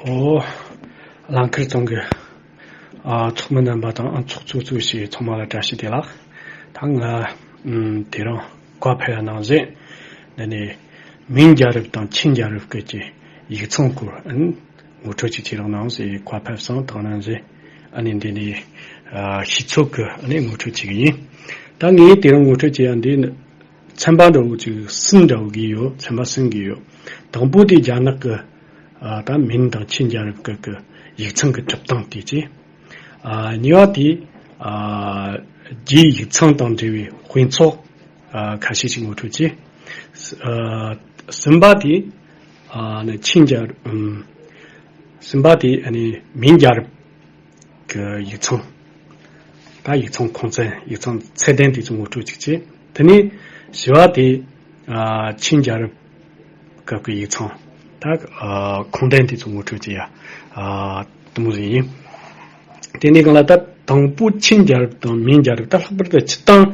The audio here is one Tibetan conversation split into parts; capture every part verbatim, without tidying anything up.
ཨོ། ལང་ཁིར་ཚང་གི། ཨ། ཚོགས་མི་རྣམ་པ་དང་ཚོགས་གཙོ་གཙོས་བྱས་ཚང་མ་ལ་བཀྲ་ཤིས་བདེ་ལེགས། ད་ང་ཨམ་དེ་རིང་བཀའ་ཕེབས་གནང་བཞིན། འདི་ནས་མིན་རྒྱལ་རབས་དང་ཆིན་རྒྱལ་རབས་སྐབས་ཀྱི་ཡིག་ཚང་སྐོར་ཨ་ནི་ངོ་སྤྲོད་ཅིག་བྱེད་རོགས་གནང་ཟེར་བཀའ་ཕེབས་སོང་། དེ་ག་ནང་བཞིན་ཨ་ནི་འདི་ནས་ཨ་ཤེས་ཚོད་ཀྱིས་ཨ་ནི་ངོ་སྤྲོད་བྱེད་ཀྱི་ཡིན། ད་ངས་དེ་རིང་ངོ་སྤྲོད་བྱེད་ཡ་འདི་ནི། ཚན་པ་འདྲ་བོ་ཅིག་གསུམ་འདྲ་བོ་གི་ཡོད། ཚན་པ་གསུམ་གི་ཡོད། དང་པོ་དེ་རྒྱ་ནག་གི། ཨ། ད་མིན་དང་ཆིན་རྒྱལ་རབས་སྐབས་ཀྱི་ཡིག་ཚང་གི་གྲུབ་སྟངས་དེ་བྱས། ཨ། གཉིས་པ་དེ། ཨ། རྒྱའི་ཡིག་ཚང་དང་འབྲེལ་བའི་དཔེ་ཚོགས། ཨ། ཁ་ཤས་ཤིག་ངོ་སྤྲོད་བྱས། ཨ། གསུམ་པ་དེ། ཨ་ནི་ཆིན་རྒྱལ། ཨམ། གསུམ་པ་དེ་ཨ་ནི་མིན་རྒྱལ་རབས་ཀྱི་ཡིག་ཚང་། ད་ཡིག་ཚང་ཁུངས་བཙན། ཡིག་ཚང་ཚད་ལྡན་དེ་ཚོ་ངོ་སྤྲོད་ཅིག་བྱས། དེ་ནས་བཞི་པ་དེ། ཨ། ཆིན་རྒྱལ་རབས་སྐབས་ཀྱི་ཡིག་ཚང་། ད། ཨ། ཁུངས་ལྡན་དེ་ཚོ་ངོ་སྤྲོད་བྱེད་ཡ། ཨ། དེ་མོ་ཟིག་ཡིན། དེ་ནས་གང་ལ་ད་དང་པོ་ཆིན་རྒྱལ་རབས་དང་མིན་རྒྱལ་རབས། ད་ལྷག་པར་དུ་སྤྱིར་བཏང་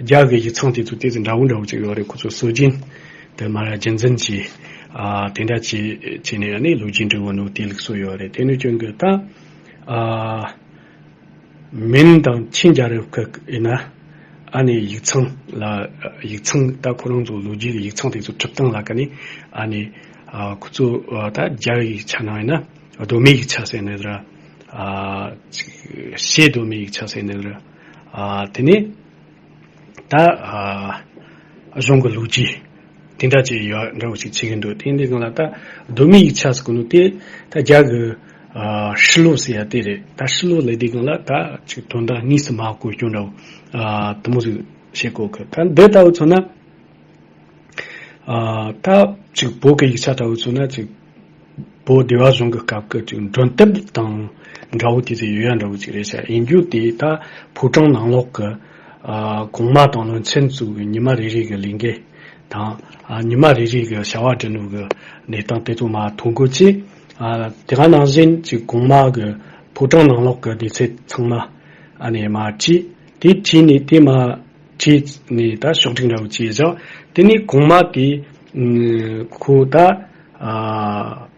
རྒྱ་གི་ཡིག་ཚང་དེ་ཚོ་དེ་ཚོ་འདྲ་བོ་འདྲ་བོ་ཅིག་ཡོད་རེད། ཁོ་ཚོ་སྲོལ་རྒྱུན་དེ་མར་རྒྱུན་འཛིན་བྱས། ཨ། དེ་འདྲ་བྱས་བྱས་ནས་ནི་ལོ་རྒྱུས་འབྲི་བ་ནོ་དེ་ལུགས་སྲོལ་ཡོད་རེད། དེ་ནས་ཀྱང་གི་ད། ཨ། མིན་དང་ཆིན་རྒྱལ་རབས་སྐབས་ཡིན་ན། ཨ་ནི་ཡིག་ཚང་ལ། ཡིག་ཚང་ད་ཁོ་རང་ཚོ་ལོ་རྒྱུས་ཀྱི་ཡིག་ཚང་དེ་ཚོ་གྲུབ་སྟངས་ལ་ཀ་ནི། ཨ་ནི། ཨ། ཁོ་ཚོ། ཨ། ད་རྒྱ་ཡིག་ཆ་ནང་ཡིན་ན། གདོད་མའི་ཡིག་ཆ་ཟེར་ནི་ར། ཨ། ཅིག་ཕྱིའི་གདོད་མའི་ཡིག་ཆ་ཟེར་ནི་ར། ཨ། དེ་ནས། ད། ཨ། གཞུང་གི་ལོ་རྒྱུས་དེ་འདྲ་ཅིག་ཡོད་འདྲ་བོ་ཞིག་ཆགས་ཀྱི་འདུག་དེ་འདི་སྒང་ལ་ད་གདོད་མའི་ཡིག་ཆ་ཟེར་གོ་ནོ་དེ་ད་རྒྱ་གི། ཨ། ཧྲི་ལོ་ཟེར་ཡ་དེ་རེད། ད་ཧྲི་ལོ་ལབ་དུས་སྒང་ལ་ད་ཅིག་དོན་དག་དངོས་སུ་མ་གོ་སྐྱོན་འདྲ་བོ། ཨ། དེ་མོ་ཟིག་བཤད་གོ་གི། ད་འདི་ལྟ་བུ་མཚོན་ན། ཨ། ད་ཅིག་བོད་ཀྱི་ཡིག་ཆ་ལྟ་བུ་མཚོན་ན་ཅིག་བོད་སྡེ་པ་གཞུང་གི་སྐབས་ཀྱི་ཅིག་མགྲོན་དེབ་དང་འདྲ་བོ་དེ་ཚོ་ཡོད་ཡ་འདྲ་བོ་ཅིག་རེད་ཤག་ཡིན་རྒྱུ་དེ་ད་ཕོ་བྲང་ནང་ལོགས་ཀྱི། ཨ། གོང་མ་དང་བློན་ཆེན་ཚོ་གི་ཉི་མ་རེ་རེ་གི་ལས་འགན་དང་། ཨ། ཉི་མ་རེ་རེ་གི་བྱ་བ་སྒྲུབ་ནོ་གི་གནས་སྟངས་དེ་ཚོ་མར་ཐོ་འགོད་བྱས། ཨ། དེ་ག་ནང་བཞིན་ཅིག་གོང་མ་གི་ཕོ་བྲང་ནང་ལོགས་ཀྱི་སྡེ་ཚན་ཚང་མ་ཨ་ནི་མར་བྲིས། དེ་བྲིས་ནས་དེ་མར་བྲིས་ནས་ད་ཕྱོགས་སྒྲིག་འདྲ་བོ་བྱས་བཞག་དེ་ནས་གོང་མ་དེ། ཨ། ཁོ་ད། ཨ།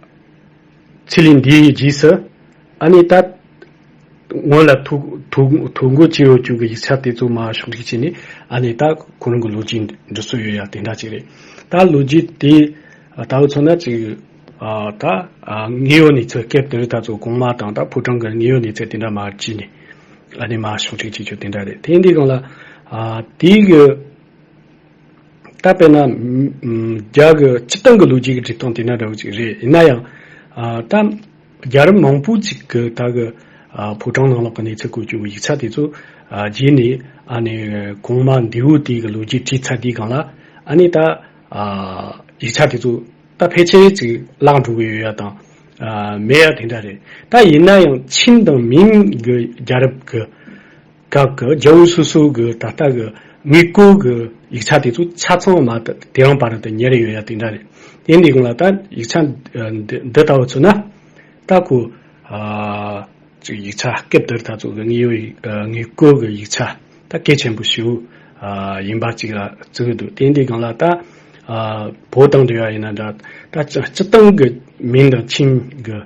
ཚེ་ལས་འདས་རྗེས་སུ། ཨ་ནི་ད་སྔོན་ལ་ཐོ་ཐོ་ཐོ་འགོད་བྱས་ཡོད་རྒྱུ་གི་ཡིག་ཆ་དེ་ཚོ་མར་ཕྱོགས་སྒྲིག་བྱས་ནས། ཨ་ནི་ད་ཁོ་རང་གི་ལོ་རྒྱུས་འབྲི་སྲོལ་ཡོད་ཡ་དེ་འདྲ་ཅིག་རེད། ད་ལོ་རྒྱུས་དེ་ལྟ་བུ་མཚོན་ན་ཅིག་ཨ། ད། ཨ། དངོས་ཡོད་གནས་ཚུལ་སྐབས་དེར་ད་ཚོ་གོང་མ་དང་ད་ཕོ་བྲང་གི་དངོས་ཡོད་གནས་ཚུལ་དེ་འདྲ་མར་བྲིས་ནས། ཨ་ནི་མར་ཕྱོགས་སྒྲིག་བྱེད་རྒྱུ་དེ་འདྲ་རེད། དེ་འདི་སྒང་ལ། ཨ། དེའི་གི། ད་དཔེར་ན། ཨམ། རྒྱ་གི་སྤྱིར་བཏང་གི་ལོ་རྒྱུས་ཀྱི་འབྲི་སྟངས་དེ་འདྲ་འདྲ་བོ་ཅིག་རེད། ཡིན་ན་ཡང་། ཨ། ད་རྒྱལ་རབས་མང་པོ་ཅིག་གི་ད་གི། ཨ། ཕོ་བྲང་ནང་ལོགས་ཀྱི་གནས་ཚུལ་བཀོད་རྒྱུ་གི་ཡིག་ཆ་དེ་ཚོ། ཨ། རྗེས་ནས་ཨ་ནི་གོང་མ་འདས་པོ་དེ་གི་ལོ་རྒྱུས་བྲིས་ཚར་དུས་སྒང་ལ། ཨ་ནི་ད། ཨ། ཡིག་ཆ་དེ་ཚོ་ད་ཕལ་ཆེར་ཅིག་བརླག་འགྲོ་གི་ཡོད་ཡ་དང་། ཨ། མེད་ཡ་དེ་འདྲ་རེད། ད་ཡིན་ན་ཡང་ཆིན་དང་མིན་གྱི་རྒྱལ་རབས་ཀྱི་སྐབས་ཀྱི་རྒྱལ་པོ་སོ་སོ་གི་ད་ལྟ་གི་དངུལ་སྒོར་གི་ཡིག་ཆ་དེ་ཚོ་ཆ་ཚང་མ་དེ་རིང་བར་དུ་ཉར་ཡོད་ཡ་དེ་འདྲ་རེད། དེ་འདི་སྒང་ལ་ད་ཡིག་ཆ་འདི་འདི་ལྟ་བུ་མཚོན་ན། ད་ཁོ། ཨ། ཅིག་ཡིག་ཆ་སྐབས་དེར་ད་ཚོ་གི་དངོས་ཡོད་ཡིག་ཨ། དངུལ་སྒོར་གི་ཡིག་ཆ་ད་གལ་ཆེན་པོ་ཞིག་ཨ། ཡིན་པ་ཅིག་ལ་བརྩི་གི་འདུག་དེ་འདི་སྒང་ལ་ད། ཨ། བོད་དང་འབྲེལ་བ་ཡིན་ན་འདྲ། ད་སྤྱི་སྤྱིར་བཏང་གི་མིན་དང་ཆིན་གི་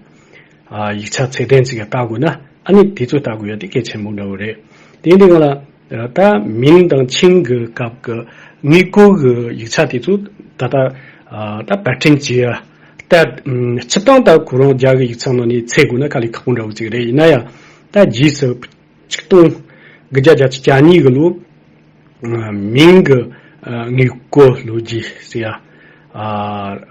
ཨ། ཡིག་ཆ་ཚད་ལྡན་ཅིག་ལ་ལྟ་དགོས་ན། ཨ་ནི་དེ་ཚོ་ལྟ་དགོས་ཡ་དེ་གལ་ཆེན་པོ་འདྲ་བོ་རེད། དེ་འདི་སྒང་ལ། ད་མིན་དང་ཆིན་གྱི་སྐབས་ཀྱི་དངུལ་སྒོར་གྱི་ཡིག་ཆ་དེ་ཚོ་ད་ལྟ། ཨ། ད་པར་སྐྲུན་བྱས་ཡ། ད་སྤྱིར་བཏང་ད་ཁོ་རང་རྒྱ་གི་ཡིག་ཚང་ནང་ནས་འཚོལ་དགོས་ན་དཀའ་ལས་ཁག་པོ་འདྲ་བོ་ཅིག་རེད། ཡིན་ན་ཡང་ད་རྗེས་སུ་ཆིག་སྟོང་དགུ་བརྒྱ་བརྒྱད་ཅུ་གྱ་གཉིས་གི་ལོ། ཨ། མིན་གྱི། ཨ། དངུལ་སྒོར་ལོ་རྒྱུས་ཟེར་ཡ། ཨ།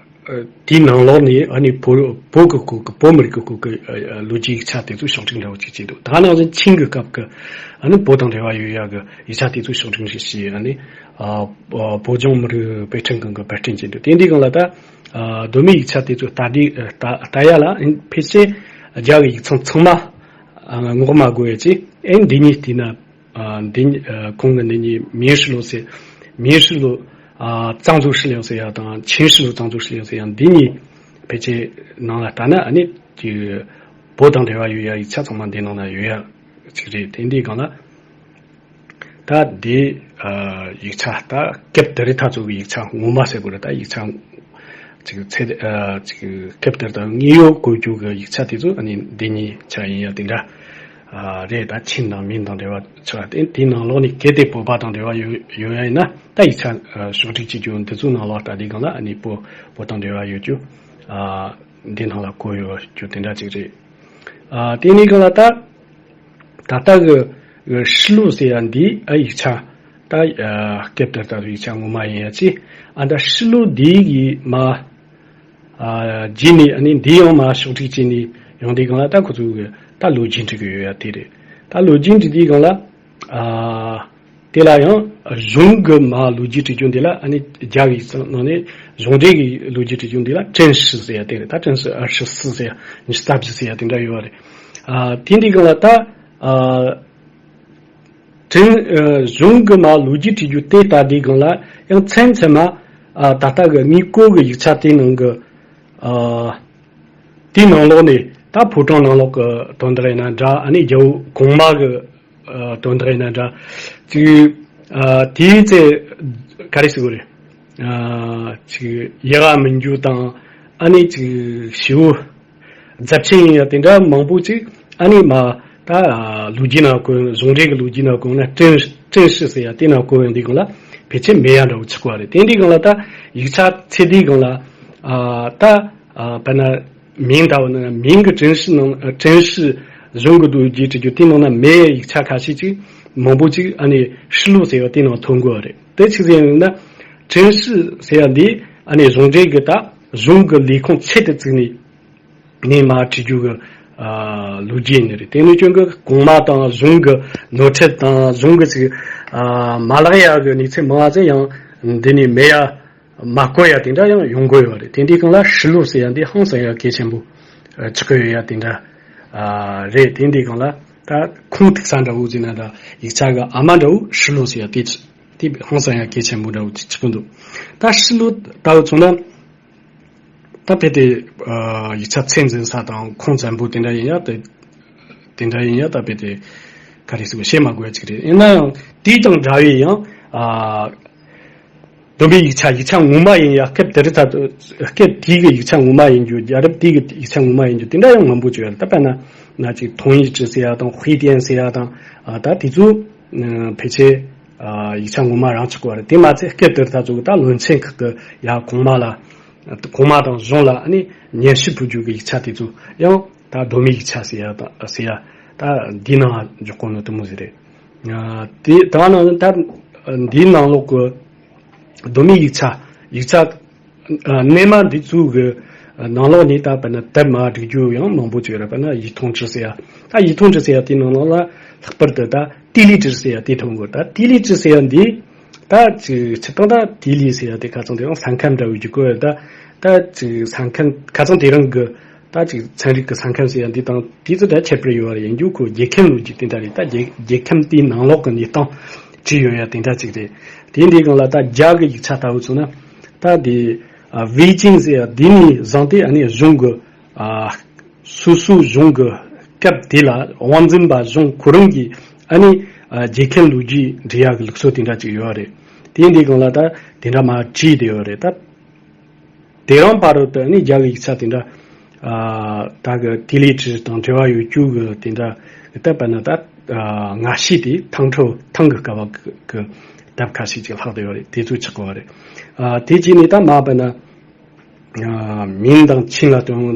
དེའི་ནང་ལོགས་ནས་ཨ་ནི་བོད་བོད་ཀྱི་སྐོར་གྱི། བོད་མི་རིགས་ཀྱི་སྐོར་གྱི། ཨ། ལོ་རྒྱུས་ཡིག་ཆ་དེ་ཚོ་ཕྱོགས་སྒྲིག་འདྲ་བོ་ཅིག་བྱས་འདུག་དེ་ག་ནང་བཞིན་ཆིན་གྱི་སྐབས་ཀྱི་ཨ་ནི་བོད་དང་འབྲེལ་བ་ཡོད་ཡ་གི་ཡིག་ཆ་དེ་ཚོ་ཕྱོགས་སྒྲིག་བྱས། ཨ་ནི། ཨ། བོད་ལྗོངས་མི་རིགས་དཔེ་སྐྲུན་ཁང་གིས་པར་སྐྲུན་བྱས་འདུག་དེ་འདི་སྒང་ལ་ད། ཨ། གདོད་མའི་ཡིག་ཆ་དེ་ཚོ་ལྟ་དུས། ལྟ་ལྟ་ཡ་ལ་ཕལ་ཆེར་རྒྱ་གི་ཡིག་ཚང་ཚང་མ། ཨ། ངོ་མ་དགོས་ཡ་ཅིག་ཨེ། འདི་གཉིས་བལྟས་ན། ཨ། འདི་གཉིས། ཨ། གོང་གི་འདི་གཉིས། 明实录ཟེར། 明实录ཨ། 藏族史料ཟེར་ཡ་དང་། 秦史录藏族史料ཟེར་ཡ། འདི་གཉིས་ཕལ་ཆེར་ནང་ལ་ལྟ་ན། ཨ་ནི་ཅིག་བོད་དང་འབྲེལ་བ་ཡོད་ཡ་ཡིག་ཆ་ཚང་མ་འདི་ནང་ན་ཡོད་ཡ་ཅིག་རེད། དེ་འདི་སྒང་ལ་ད་འདི། ཨ། ཡིག་ཆ་ད་སྐབས་དེ་རིང་ད་ཚོ་གི་ཡིག་ཆ་ངོ་མ་ཟེར་དགོས་རེད། ད་ཡིག་ཆ་ ཅིག་ཚེ་ཨ་ཅིག་སྐབས་དེར་དང་དངོས་ཡོད་བཀོད་རྒྱུ་གི་ཡིག་ཆ་དེ་ཚོ་ཨ་ནི་འདི་གཉིས་ཆ་ཡིན་ཡ་དེ་འདྲ་ཨ་རེད། ད་ཆིང་དང་མིང་དང་འབྲེལ་བ་ཆགས་ཏེ་དེའི་ནང་ལོགས་ནས་གལ་ཏེ་བོད་པ་དང་འབྲེལ་བ་ཡོད་ཡོད་ཡ་ཡིན་ན་ད་ཡིག་ཆ་ཨ་ཕྱོགས་སྒྲིག་བྱེད་རྒྱུ་འདི་ཚོའི་ནང་ལོགས་ད་དེའི་སྒང་ལ་ཨ་ནི་བོད་བོད་དང་འབྲེལ་བ་ཡོད་རྒྱུ་ཨ་འདི་ནང་ལ་བཀོད་ཡོད་རྒྱུ་དེ་འདྲ་ཅིག་རེད། ཨ་དེ་ནས་སྒང་ལ་ད་ད་ལྟ་གི་ཨ་ཧྲི་ལུ་ཟེར་ཡ་འདི་ཨ་ཡིག་ཆ་ད་ཨ་སྐབས་དེར་ད་ཡིག་ཆ་ངོ་མ་ཡིན་ཡ་ཅི་ཨ་ད་ཧྲི་ལུ་འདི་གི་མ་ཨ་རྗེས་ནས་ཨ་ནི་འདི་ཡང་མ་ཕྱོགས་སྒྲིག་བྱས་ནས་ཡོང་དུས་སྒང་ལ་ད་ཁོ་ཚོ་གི་ད་ལོ་རྒྱུས་འབྲི་གི་ཡོད་ཡ་དེ་རེད། ད་ལོ་རྒྱུས་འབྲི་དུས་སྒང་ལ་ཨ་དེ་ལ་ཡང་གཞུང་གི་མ་ལོ་རྒྱུས་བྲིས་རྒྱུ་འདི་ལ་ཨ་ནི་རྒྱ་གི་ཡིག་ཚང་ནང་ནས་གཞུང་འབྲེལ་གྱི་ལོ་རྒྱུས་བྲིས་རྒྱུ་འདི་ལ་正史ཟེར་ཡ་དེ་རེད། ད་正史二十四ཟེར་ཡ་ཉི་ཤུ་རྩ་བཞི་ཟེར་ཡ་དེ་འདྲ་ཡོད་རེད། ཨ་དེ་འདི་སྒང་ལ་ད་ཨ་正ཨ་གཞུང་གི་མ་ལོ་རྒྱུས་བྲིས་རྒྱུ་དེ་ལྟ་དུས་སྒང་ལ་ཡང་མཚམས་མཚམས་མ་ཨ་ད་ལྟ་གི་དངུལ་སྐོར་གི་ཡིག་ཆ་དེ་ནང་གི་ཨ་དེའི་ནང་ལོགས་ནས་ད་ཕོ་བྲང་ནང་ལོགས་ཀྱི་དོན་དག་ཡིན་ན་འདྲ། ཨ་ནི་རྒྱལ་པོ་གོང་མ་གི་ཨ་དོན་དག་ཡིན་ན་འདྲ། ཅིག་ཨ་དེའི་ཚེ་ག་རེ་ཟེར་དགོས་རེད། ཨ་ཅིག་ཡ་ང་མི་འགྱུར་དང་ཨ་ནི་ཅིག་ཞི་བོ་རྫབ་ཆེན་ཡིན་ཡ་དེ་འདྲ་མང་པོ་ཅིག་ཨ་ནི་མ་ད་ལོ་རྒྱུས་ནང་བཀོད་གཞུང་འབྲེལ་གྱི་ལོ་རྒྱུས་ནང་བཀོད་ན་正正史ཟེར་ཡ་དེ་ནང་བཀོད་ཡོང་དུས་སྒང་ལ་ཕལ་ཆེར་མེད་ཡ་འདྲ་བོ་ཆགས་པ་རེད། དེ་འདི་སྒང་ལ་ད་ཡིག་ཆ་ཚད་ལྡན་སྒང་ལ་ཨ་ད་ཨ་དཔེར་ན་མིང་ལྟ་བུ་ན་མིང་གི་正史ནང་正史གཞུང་གི་ལོ་རྒྱུས་བྲིས་རྒྱུ་དེ་ནང་ན་མེད་ཡ་ཡིག་ཆ་ཁ་ཤས་ཅིག་མང་པོ་ཅིག་ཨ་ནི་ཧྲི་ལུ་ཟེར་བ་དེ་ནང་ཐོན་དགོས་པ་རེད། དེ་ཆི་ཟེར་ཡིན་ན་正史ཟེར་ཡ་འདི་ཨ་ནི་གཞུང་འབྲེལ་གྱི་ད་གཞུང་གི་ལས་ཁུངས་ཚད་དུ་བཙུགས་ནས་ནས་མར་བྲིས་རྒྱུ་གི་ཨ་ལོ་རྒྱུས་ནི་རེད། དེ་ནས་ཀྱང་གི་གོང་མ་དང་གཞུང་གི་ནོར་འཁྲུལ་དང་གཞུང་གི་ཅིག་ཨ་མ་ལག་ཡག་གི་གནས་ཚུལ་མང་བ་ཚོ་ཡང་འདི་ནས་མེད་ཡ་མ་བཀོད་ཡ་དེ་འདྲ་ཡང་ཡོང་གི་ཡོད་རེད། དེ་འདྲའི་སྒང་ལ་ཧྲི་ལུ་ཟེར་ཡ་འདི་ཧང་སང་ཡ་གལ་ཆེན་པོ་ཨ་ཆགས་ཀྱི་ཡོད་ཡ་དེ་འདྲ་ཨ་རེད། དེ་འདྲའི་སྒང་ལ་ད་ཁུངས་ཐུག་ས་འདྲ་བོ་ཟེར་ན་འདྲ་ཡིག་ཆ་གི་ཨ་མ་འདྲ་བོ་ཧྲི་ལུ་ཟེར་ཡ་དེ་དེ་ཧང་སང་ཡ་གལ་ཆེན་པོ་འདྲ་བོ་ཅིག་ཆགས་ཀྱི་འདུག་ད་ཧྲི་ལུ་ལྟ་བུ་མཚོན་ན། ད་ཕལ་ཏེ་ཨ་ཡིག་ཆ་ཚད་འཛིན་ས་དང་ཁུངས་བཙན་པོ་དེ་འདྲ་ཡིན་ཡ་དེ་དེ་འདྲ་ཡིན་ཡ་ད་ཕལ་ཏེ་ག་རེ་ཟེར་བ་བཤད་མ་དགོས་ཡ་ཅིག་རེད། ཡིན་ན་ཡང་དེའི་དང་འདྲ་བའི་ཡང་ཨ་གདོད་མའི་ཡིག་ཆ་ཡིག་ཆ་ངོ་མ་ཡིན་ཡ་སྐབས་དེ་རི་ད་སྐབས་དེའི་གི་ཡིག་ཆ་ངོ་མ་ཡིན་རྒྱུ་རྒྱལ་རབས་དེའི་གི་ཡིག་ཆ་ངོ་མ་ཡིན་རྒྱུ་དེ་འདྲ་ཡང་མང་པོ་བྱུང་ཡ་རེད། ད་དཔེར་ན་ན་ཅིག་同义志ཟེར་ཡ་དང་回典ཟེར་ཡ་དང་ཨ་ད་དེ་ཚོ་ཕལ་ཆེར་ཡིག་ཆ་ངོ་མ་རང་ཆགས་པ་རེད། དེ་མ་ཚད་སྐབས་དེར་ད་ཚོ་ད་བློན་ཆེན་ཁག་གི་ཡ་གོང་མ་ལ་གོང་མ་དང་གཞུང་ལ་ཨ་ནི་སྙན་ཞུ་ཕུལ་རྒྱུ་གི་ཡིག་ཆ་དེ་ཚོ་ཡང་ད་གདོད་མའི་ཡིག་ཆ་ཟེར་ཡ་ད་ཟེར་ཡ་ད་འདི་ནང་འཇོག་གོ་ནོ་དེ་མོ་ཟེར་རེད། དེ་ད་ནང་ད་འདིའི་ནང་ལོགས་ཀྱི་གདོད་མའི་ཡིག་ཆ་ཡིག་ཆ་རྣལ་མ་འདི་ཚོ་གི་ནང་ལོགས་ནས་ད་དཔེར་ན་དེབ་མ་བསྒྲིགས་རྒྱུ་ཡང་མང་པོ་ཅིག་ཡོད་རེད། དཔེར་ན་一通志ཟེར་ཡ། ད་一通志ཟེར་ཡ་དེའི་ནང་ལོགས་ལ་ལྷག་པར་དུ་ད་地理志ཟེར་ཡ་དེ་ཐོན་དགོས། ད་地理志ཟེར་ཡ་འདི་ད་ཅིག་སྤྱིར་བཏང་ད་地理ཟེར་ཡ་དེ་ཁ་སང་དེ་རིང་ས་ཁམས་འདྲ་བོ་ཅིག་གོ་ཡ། ད་ད་ཅིག་ས་ཁམས་ཁ་སང་དེ་རིང་གི་ད་ཅིག་ཚན་རིག་གི་ས་ཁམས་ཟེར་ཡ་འདི་དང་དེ་ཚོ་ད་ཁྱད་པར་ཡོད་རེད། ཡིན་རྒྱུ་ཁོ་རྒྱལ་ཁམས་ལོ་རྒྱུས་དེ་འདྲ་རེད། ད་རྒྱལ་རྒྱལ་ཁམས་དེའི་ནང་ལོགས་ཀྱི་གནས་སྟངས་བྲིས་ཡོད་ཡ་དེ་འདྲ་ཅིག་རེད། དེ་འདྲའི་སྒང་ལ་ད་རྒྱ་གི་ཡིག་ཆ་ལྟ་བུ་ཚོ་ན་ད་དེ་ཨ་ཝེ་ཅིང་ཟེར་ཡ་དེ་ནས་བཟུང་སྟེ་ཨ་ནི་གཞུང་གི་ཨ་སོ་སོའི་གཞུང་གི་སྐབས་དེ་ལ་དབང་འཛིན་པ་གཞུང་ཁོ་རང་གིས་ཨ་ནི་ཨ་རྒྱལ་ཁམས་ལོ་རྒྱུས་འབྲི་ཡ་གི་ལུགས་སྲོལ་དེ་འདྲ་ཅིག་ཡོད་རེད། དེ་འདྲའི་སྒང་ལ་ད་དེ་འདྲ་མ་བྲིས་བསྡད་ཡོད་རེད། ད་དེ་རིང་བར་དུ་ནི་རྒྱ་གི་ཡིག་ཆ་དེ་འདྲ་ཨ་ད་གི་地理志དང་འབྲེལ་བ་ཡོད་རྒྱུ་གི་དེ་འདྲ་ད་དཔེར་ན་ད་ཨ་སྔ་ཕྱི་དེ་ཐང་ཁྲོ་ཐང་གི་སྐབས་གི་དེབ་ཁ་ཤས་ཅིག་ལྷག་བསྡད་ཡོད་རེད། དེ་ཚོ་ཆགས་ཀྱི་ཡོད་རེད། ཨ་དེ་རྗེས་ནས་ད་མ་དཔེར་ན་ཨ་明དང清ལ་ལྟོས་ན་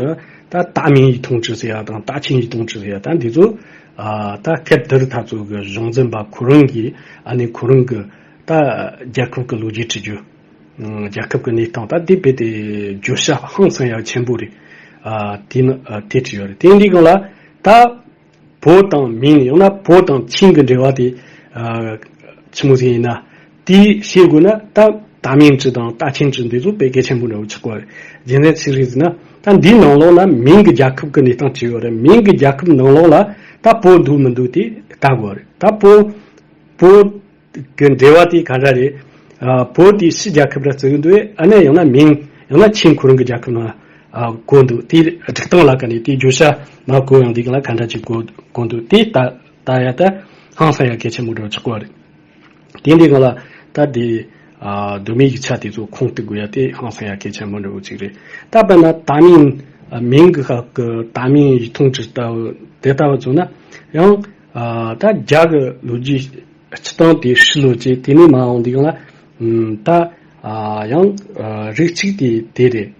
ད་大明一统志ཟེར་ཡ་དང་大清一统志ཟེར་ཡ། ད་འདི་ཚོ་ཨ་ད་སྐབས་དེར་ད་ཚོ་གི་གཞུང་འཛིན་པ་ཁོ་རང་གིས་ཨ་ནི་ཁོ་རང་གི་ད་རྒྱལ་ཁབ་ཀྱི་ལོ་རྒྱུས་བྲིས་རྒྱུ། ཨ་རྒྱལ་ཁབ་ཀྱི་གནས་སྟངས་ད་དེ་དཔེ་དེ་བརྗོད་བྱ་ཧང་སང་ཡ་ཆེན་པོ་རེད། ཨ་དེ་ནི་ཨ་དེ་བྲིས་ཡོད་རེད། དེ་འདི་སྒང་ལ་ད་བོད་དང་明ཡང་ན་བོད་དང་清གི་འབྲེལ་བ་དེ་ཨ་ཆི་མོ་ཟིག་ཡིན་ན་དེ་ཤེས་དགོས་ན་ད་大明志དང་大清志འདི་ཚོ་དཔེ་གལ་ཆེན་པོ་འདྲ་བོ་ཆགས་པ་རེད། རྒྱུ་མཚན་ཅི་རེད་ཟེར་ན་ད་འདིའི་ནང་ལོགས་ལ་明གི་རྒྱལ་ཁབ་ཀྱི་གནས་སྟངས་བྲིས་ཡོད་རེད།明གི་རྒྱལ་ཁབ་ནང་ལོགས་ལ་ད་བོད་འདུག་མི་འདུག་དེ་ལྟ་དགོས་རེད། ད་བོད་བོད་གི་འབྲེལ་བ་དེ་ག་འདྲ་རེད། ཨ་བོད་དེ་ཕྱི་རྒྱལ་ཁབ་ར་བརྩི་གི་འདུག་ཨ་ནི་ཡང་ན་明ཡང་ན་清ཁོ་རང་གི་རྒྱལ་ཁབ་ནང་ཨ་བཀོད་འདུག་དེ་སྒྲིག་སྟངས་ལ་ཀ་ནས་དེ་བརྗོད་བྱ་མ་བཀོད་ཡང་འདི་ག་ལ་ག་འདྲ་ཅིག་བཀོད་བཀོད་འདུག་དེ་ལྟ་ལྟ་ཡ་ད་ཧང་སང་ཡ་གལ་ཆེན་པོ་འདྲ་ཆགས་པ་རེད། དེ་འདི་ག་ལ་ད་དེ་ ཨ་གདོད་མའི་ཡིག་ཆ་དེ་ཚོ་ཁུངས་གཏུག་དགོས་ཡ་དེ་ཧང་སང་ཡ་གལ་ཆེན་པོ་འདྲ་བོ་ཅིག་རེད། ད་དཔེར་ན་ད་མིང་ཨ་མིང་གི་ཁག་གི་ད་མིང་ཡིག་ཐུང་ཅིག་ལྟ་བུ་དེ་ལྟ་བུ་བཙུགས་ན་ཡང་ཨ་ད་རྒྱ་གི་ལོ་རྒྱུས་སྤྱི་སྟངས་དེ་ཧྲིལ་ལོ་ཅེས་དེ་ནས་མ་འོང་དུས་ཡང་ལ་ཨམ་ད་ཨ་ཡང་ཨ་རིགས་གཅིག་དེ་དེ་རེད།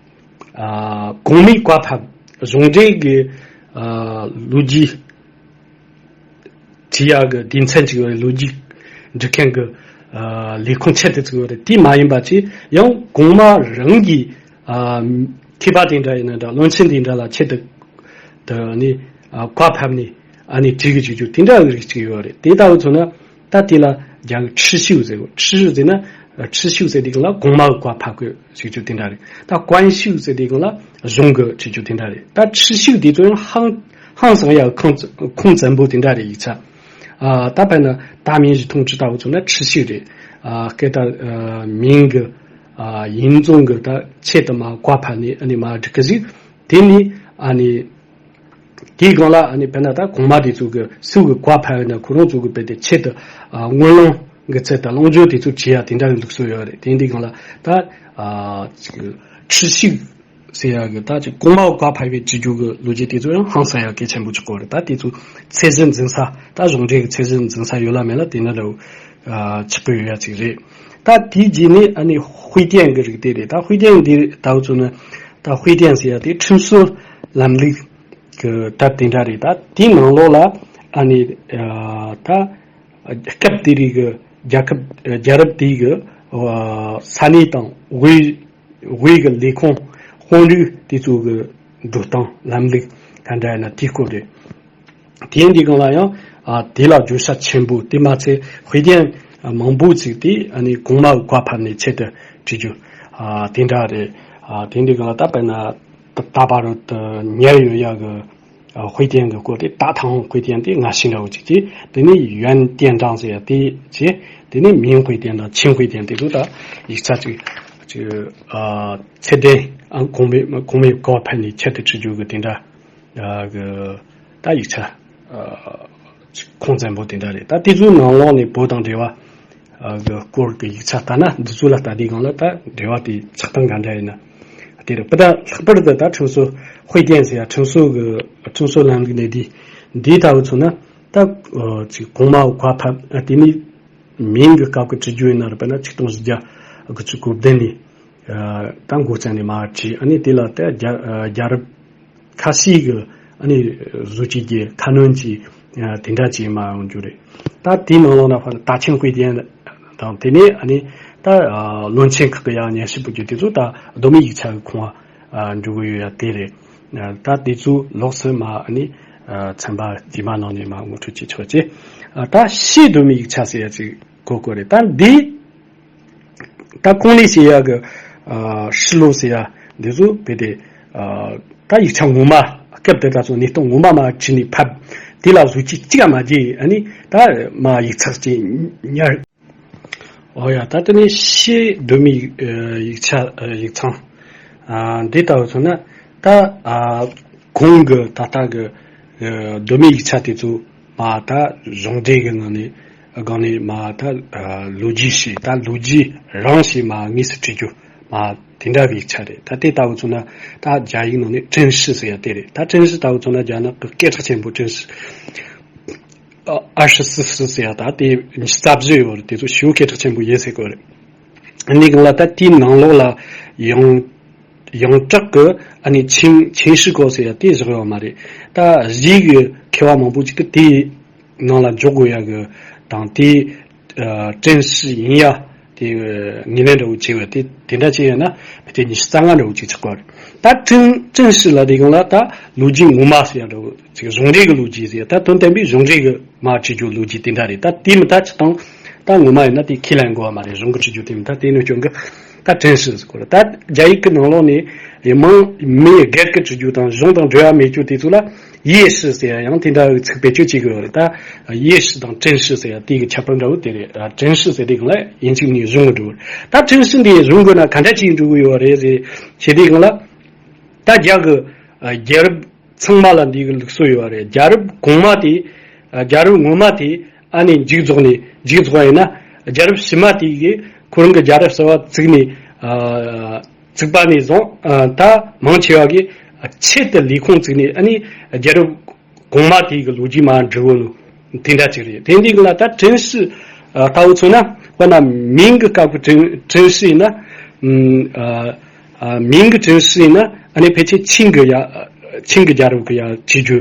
ཨ་གོང་མའི་བཀའ་ཕབ་གཞུང་འབྲེལ་གྱི་ཨ་ལོ་རྒྱུས་བྲིས་ཡག་གི་སྡེ་ཚན་ཅིག་ཡོད་རེད། ལོ་རྒྱུས་འབྲི་མཁན་གྱི་ཨ་ལས་ཁུངས་ཆེད་དུ་བཙུགས་ཡོད་རེད། དེ་མ་ཡིན་པ་ཅིག་ཡང་གོང་མ་རང་གི་ཨ་མཁས་པ་དེ་འདྲ་ཡིན་ན་འདྲ། བློན་ཆེན་དེ་འདྲ་ལ་ཆེད་དུ་དུ་ནི་ཨ་བཀའ་ཕབ་ནས་ཨ་ནི་བྲིས་གི་བཅུག་རྒྱུ་དེ་འདྲ་གི་རིགས་ཅིག་ཡོད་རེད། དེ་ལྟ་བུ་མཚོན་ན་ད་དེ་ལ་རྒྱ་གི་ཁྲི་ཤོད་ཟེར་གོ། ཁྲི་ཤོད་ཟེར་ན་ཁྲི་ཤོད་ཟེར་དུས་སྒང་ལ་གོང་མ་གི་བཀའ་ཕབ་གི་བཅུག་རྒྱུ་དེ་འདྲ་རེད། ད་ཀོན་ཤོད་ཟེར་དུས་སྒང་ལ་གཞུང་གི་བཅུག་རྒྱུ་དེ་འདྲ་རེད། ད་ཁྲི་ཤོད་དེ་ཚོ་ཡང་ཧང་ཧང་སང་ཡ་ཁུངས་ཁུངས་བཙན་པོ་དེ་འདྲ་རེད། ཡིག་ཆ་ཨ་ད་དཔེར་ན་ད་མིང་གཞི་ཐུང་ཁྲི་ལྟ་བུ་མཚོན་ན་ཁྲི་ཤོད་རེད། ཨ་སྐད་བརྡ་ཨ་མིང་གི་ཨ་ཡིག་རྫོང་གི་ད་ཆེད་དུ་མ་བཀའ་ཕབ་ནས་ཨ་ནི་མ་འབྲི་གི་ཟིག་དེ་ནི་ཨ་ནི། དེའི་སྒང་ལ་ཨ་ནི་དཔེར་ན་ད་གོང་མ་དེ་ཚོ་གི་སུ་གི་བཀའ་ཕབ་ཡོད་ན་ཁོ་རང་ཚོ་གི་དཔེ་དེ་ཆེད་དུ་ཨ་སྔོན་ལམ་གི་ཚད་དང་ལོངས་སྤྱོད་དེ་ཚོ་བྲིས་ཡ་དེ་འདྲ་གི་ལུགས་སྲོལ་ཡོད་རེད། དེ་འདི་སྒང་ལ་ད་ཨ་ཅིག་ཁྲི་ཤོད་ཟེར་ཡ་གི་ད་ཅིག་གོང་མ་བཀའ་ཕབ་པའི་བྲིས་རྒྱུ་གི་ལོ་རྒྱུས་དེ་ཚོ་ཡང་ཧང་སང་ཡ་གལ་ཆེན་པོ་ཆགས་ཀྱི་ཡོད་རེད། ད་དེ་ཚོ་ཚད་གཞི་འཛིན་ས་ད་གཞུང་འབྲེལ་གི་ཚད་གཞི་འཛིན་ས་ཡོད་ལ་མེད་ལ་དེ་འདྲ་འདྲ་བོ་ཨ་ཆགས་ཀྱི་ཡོད་ཡ་ཅིག་རེད། ད་དེའི་རྗེས་ནས་ཨ་ནི་དཔེ་སྟོན་གི་རིགས་དེ་རེད། ད་དཔེ་སྟོན་འདི་ལྟ་བུ་ཚོ་ནི་ད་དཔེ་སྟོན་ཟེར་ཡ་དེ་ཁྲིམས་སྲོལ་ལམ་ལུགས་གི་དེབ་དེ་འདྲ་རེད། ད་དེའི་ནང་ལོགས་ལ་ཨ་ནི་ཨ་ད་སྐབས་དེ་རིགས་ཀྱི་རྒྱལ་ཁབ་རྒྱལ་རབས་དེ་གི་ཨ་ས་གནས་དང་དབུས་དབུས་ཀྱི་ལས་ཁུངས་དཔོན་རིགས་དེ་ཚོ་གི་འགྲོ་སྟངས་ལམ་ལུགས་ག་འདྲ་ཡིན་ན་དེའི་སྐོར་རེད། དེ་འདི་སྒང་ལ་ཡང་ཨ་དེ་ལ་བརྗོད་བྱ་ཆེན་པོ་དེ་མ་ཚད་དཔེ་རྒྱན་མང་པོ་ཅིག་དེ་ཨ་ནི་གོང་མ་གི་བཀའ་ཕབ་ནས་ཆེད་དུ་བྲིས་རྒྱུ་ཨ་དེ་འདྲ་རེད། ཨ་དེ་འདི་སྒང་ལ་ད་དཔེར་ན་ད་ད་བར་དུ་ཉར་ཡོད་ཡ་གི་ཨ་དཔེ་རྒྱན་གི་སྐོར་དེ་ད་ཐང་དཔེ་རྒྱན་དེ་སྔ་ཤོས་འདྲ་བོ་ཅིག་བྱས། དེ་ནས་ཡོན་ཏན་ཀྲང་ཟེར་ཡ་དེ་བྱས། དེ་ནས་མིང་དཔེ་རྒྱན་དང་ཆིང་དཔེ་རྒྱན་དེ་ཚོ་ད་ཡིག་ཆ་ཅིག་ཅིག་ཨ་ཚད་ལྡན་ཨ་གོང་མའི་གོང་མའི་བཀའ་ཕབ་ནས་ཆེད་དུ་བྲིས་རྒྱུ་གི་དེ་འདྲ། ཨ་གི་ད་ཡིག་ཆ་ཨ་ཁུངས་བཙན་པོ་དེ་འདྲ་རེད། ད་དེ་ཚོའི་ནང་ལོགས་ནས་བོད་དང་འབྲེལ་བ་ཨ་གི་སྐོར་གི་ཡིག་ཆ་ལྟ་ན་འདི་ཚོ་ལ་ལྟ་དུས་སྒང་ལ་ད་འབྲེལ་བ་དེ་ཆགས་སྟངས་ག་འདྲ་ཡིན་ན་དེ་རེད། པ་ད་ལྷག་པར་དུ་ད་ཁྲིམས་སྲོལ་དཔེ་རྒྱན་ཟེར་ཡ་ཁྲིམས་སྲོལ་གི་ཁྲིམས་སྲོལ་ལམ་ལུགས་ནས་འདི་འདི་ལྟ་བུ་མཚོན་ན་ད་ཨ་ཅིག་གོང་མ་བཀའ་ཕབ་ཨ་དེ་ནི་མིང་གི་སྐབས་ཀྱི་བྲིས་རྒྱུ་ཡིན་ན་རེད། པ་ན་ཆིག་སྟོང་བཞི་བརྒྱ་དགུ་བཅུ་གོ་བདུན་ནས། ད་འགོ་བཙུགས་ནས་མར་བྲིས། ཨ་ནི་དེ་ལ་ད་རྒྱ་རྒྱལ་རབས་ཁ་ཤས་ཀྱི་ཨ་ནི་བཟོ་བཅོས་ཀྱི་ཁ་སྣོན་གྱི་དེ་འདྲ་བྱས་མར་ཡོང་རྒྱུ་རེད། ད་དེའི་ནང་ལོགས་ན་ཕར་ད་ཆིང་དཔེ་རྒྱན་དང་དེ་ནས་ཨ་ནི་ད་བློན་ཆེན་ཁག་གི་ཡང་སྙན་ཞུ་པོ་རྒྱུ་དེ་ཚོ་ད་གདོད་མའི་ཡིག་ཆ་གི་ཁུངས་འགྲོ་གི་ཡོད་ཡ་དེ་རེད། ད་དེ་ཚོ་ལོགས་སུ་མར་ཨ་ནི་ཚན་པ་རྗེས་མ་ནང་ནས་མར་ངོ་སྤྲོད་བྱེད་ཆོག་ཅེས། ད་ཕྱིས་གདོད་མའི་ཡིག་ཆ་ཟེར་ཡ་ཅིག་གོ་དགོས་རེད། ད་འདི། ད་གོང་ནས་བཤད་ཡག་གི་ཨ་ཧྲི་ལོ་ཟེར་ཡ་འདི་ཚོ་བོད་དེ་ཨ་ད་ཡིག་ཆ་ངོ་མ་སྐབས་དེ་ད་ཚོ་གནས་སྟངས་ངོ་མ་མ་བྲིས་ནས་ཕབ། དེ་ལ་བཟོ་བཅོས་གཅིག་ཀྱང་མ་བྱས། ཨ་ནི་ད་མ་ཡིག་ཚགས་ཅིག་ཉར། ཨོ་ཡ། ད་དེ་ནས་ཕྱིས་གདོད་མའི་ཡིག་ཨ་ཡིག་ཆ་ཨ་ཡིག་ཚང་ཨ་འདི་ལྟ་བུ་མཚོན་ན་ད་ཨ་གོང་གི་ད་ལྟ་གི་ཨ་གདོད་མའི་ཡིག་ཆ་དེ་ཚོ་མ་ད་གཞུང་འབྲེལ་གྱི་ངང་ནས་སྒང་ནས་མ་ད་ཨ་ལོ་རྒྱུས་ཤིག་ད་ལོ་རྒྱུས་རང་ཞིག་མ་དངོས་སུ་བྲིས་རྒྱུ་མ་དེ་འདྲ་གི་ཡིག་ཆ་རེད། ད་དེ་ལྟ་བུ་མཚོན་ན་ད་རྒྱ་ཡིག་ནང་ནས་ཀྲིན་ཧྲི་ཟེར་ཡ་དེ་རེད། ད་ཀྲིན་ཧྲི་ལྟ་བུ་མཚོན་ན་རྒྱ་ནག་གི་སྐད་གྲགས་ཆེན་པོ་ཀྲིན་ཧྲི་ཨ་ཨར་ཧྲི་སི་ཧྲི་ཟེར་ཡ་ད་དེ་ཉི་ཤུ་རྩ་བཞི་ཡོད་རེད། དེ་ཚོ་ཞེ་པོ་སྐད་གྲགས་ཆེན་པོ་ཡིན་ཟེར་གོ་རེད། ཨ་ནི་གང་ལ་ད་དེའི་ནང་ལོགས་ལ་ཡང་ཡང་དྲག་གི་ཨ་ནི་ཆིང་ཆིང་ཧྲི་གོ་ཟེར་ཡ་དེ་བཞག་ཡོད་མ་རེད། ད་གཞིས་ཀྱི་མཁས་པ་མང་པོ་ཅིག་གིས་དེའི་ནང་ལ་འཇོག་དགོས་ཡ་གི་དང་དེ་ཨ་ཀྲིན་ཧྲི་ཡིན་ཡ་དེ་ངོས་ལེན་འདྲ་བོ་བྱས་པ་དེ་དེ་འདྲ་བྱས་ཡོད་ན་ཕལ་ཆེར་ཉི་ཤུ་རྩ་ལྔ་འདྲ་བོ་ཅིག་ཆགས་པ་རེད། ད་ཀྲིན་ཀྲིན་ཧྲི་ལ་དེ་གང་ལ་ད་ལོ་རྒྱུས་ངོ་མ་ཟེར་ཡ་འདྲ་བོ་ཅིག་གཞུང་འབྲེལ་གྱི་ལོ་རྒྱུས་ཟེར་ཡ་ད་དོན་དམ་པའི་གཞུང་འབྲེལ་གྱི་མར་བྲིས་རྒྱུ་ལོ་རྒྱུས་དེ་འདྲ་རེད། ད་དེ་མི་ད་ཅི་དང་ད་ངོ་མ་ཡིན་ན་དེ་ཁས་ལེན་དགོས་པ་མ་རེད། གཞུང་གི་བྲིས་རྒྱུ་དེ་མི་ད་དེ་ནི་སྐྱོན་གི་ད་ཀྲིན་ཧྲི་ཟེར་གོ་རེད། ད་རྒྱ་ཡིག་གི་ནང་ལོགས་ནས་མང་མི་སྒེར་གྱི་བྲིས་རྒྱུ་དང་གཞུང་དང་འབྲེལ་བ་མེད་རྒྱུ་དེ་ཚོ་ལ་ཡེ་ཧྲི་ཟེར་ཡང་དེ་འདྲ་བའི་ཚིག་བེད་སྤྱོད་བྱེད་གི་ཡོད་རེད། ད་ཡེ་ཧྲི་དང་ཀྲིན་ཧྲི་ཟེར་ཡ་དེ་གི་ཁྱད་པར་འདྲ་བོ་དེ་རེད། ཀྲིན་ཧྲི་ཟེར་དེ་གང་ལ་ཡིན་གཅིག་མིན་གཉིས་གཞུང་གི་འགྲོ་གི་རེད། ད་ཀྲིན་ཧྲི་འདི་གཞུང་གི་ན་ག་འདྲ་ཅིག་འགྲོ་གི་ཡོད་རེད་ཟེར་བྱེད་དེ་གང་ལ་ད་རྒྱ་གི་རྒྱལ་རབས་ཚང་མ་ལ་འདི་གི་ལུགས་སྲོལ་ཡོད་རེད། རྒྱལ་རབས་གོང་མ་དེ་རྒྱལ་རབས་ངོ་མ་དེ་ཨ་ནི་མཇུག་རྫོགས་ནས་མཇུག་རྫོགས་པ་ཡིན་ན་རྒྱལ་རབས་ཕྱི་མ་དེ་གི་ ཁོ་རང་གི་རྒྱལ་རབས་གསར་བ་བཙུགས་ནས་ཨ་བཙུགས་པ་ནས་བཟུང་ཨ་ད་མང་ཆེ་བ་གིས་ཆེད་དུ་ལས་ཁུངས་བཙུགས་ནས་ཨ་ནི་རྒྱལ་རབས་གོང་མ་དེའི་གི་ལོ་རྒྱུས་མར་འབྲི་གོ་ནོ་དེ་འདྲ་ཅིག་རེད། དེ་འདི་གི་ལ་ད་ཀྲིན་ཧྲི་ཨ་ལྟ་བུ་མཚོན་ན་དཔེར་ན་མིང་གི་སྐབས་ཀྱི་ཀྲིན་ཀྲིན་ཧྲི་ཡིན་ན་ཨ་ཨ་མིང་གི་ཀྲིན་ཧྲི་ཡིན་ན་ཨ་ནི་ཕལ་ཆེར་ཆིང་གི་ཡ་ཆིང་གི་རྒྱལ་རབས་ཀྱི་ཡ་བྱེད་རྒྱུ།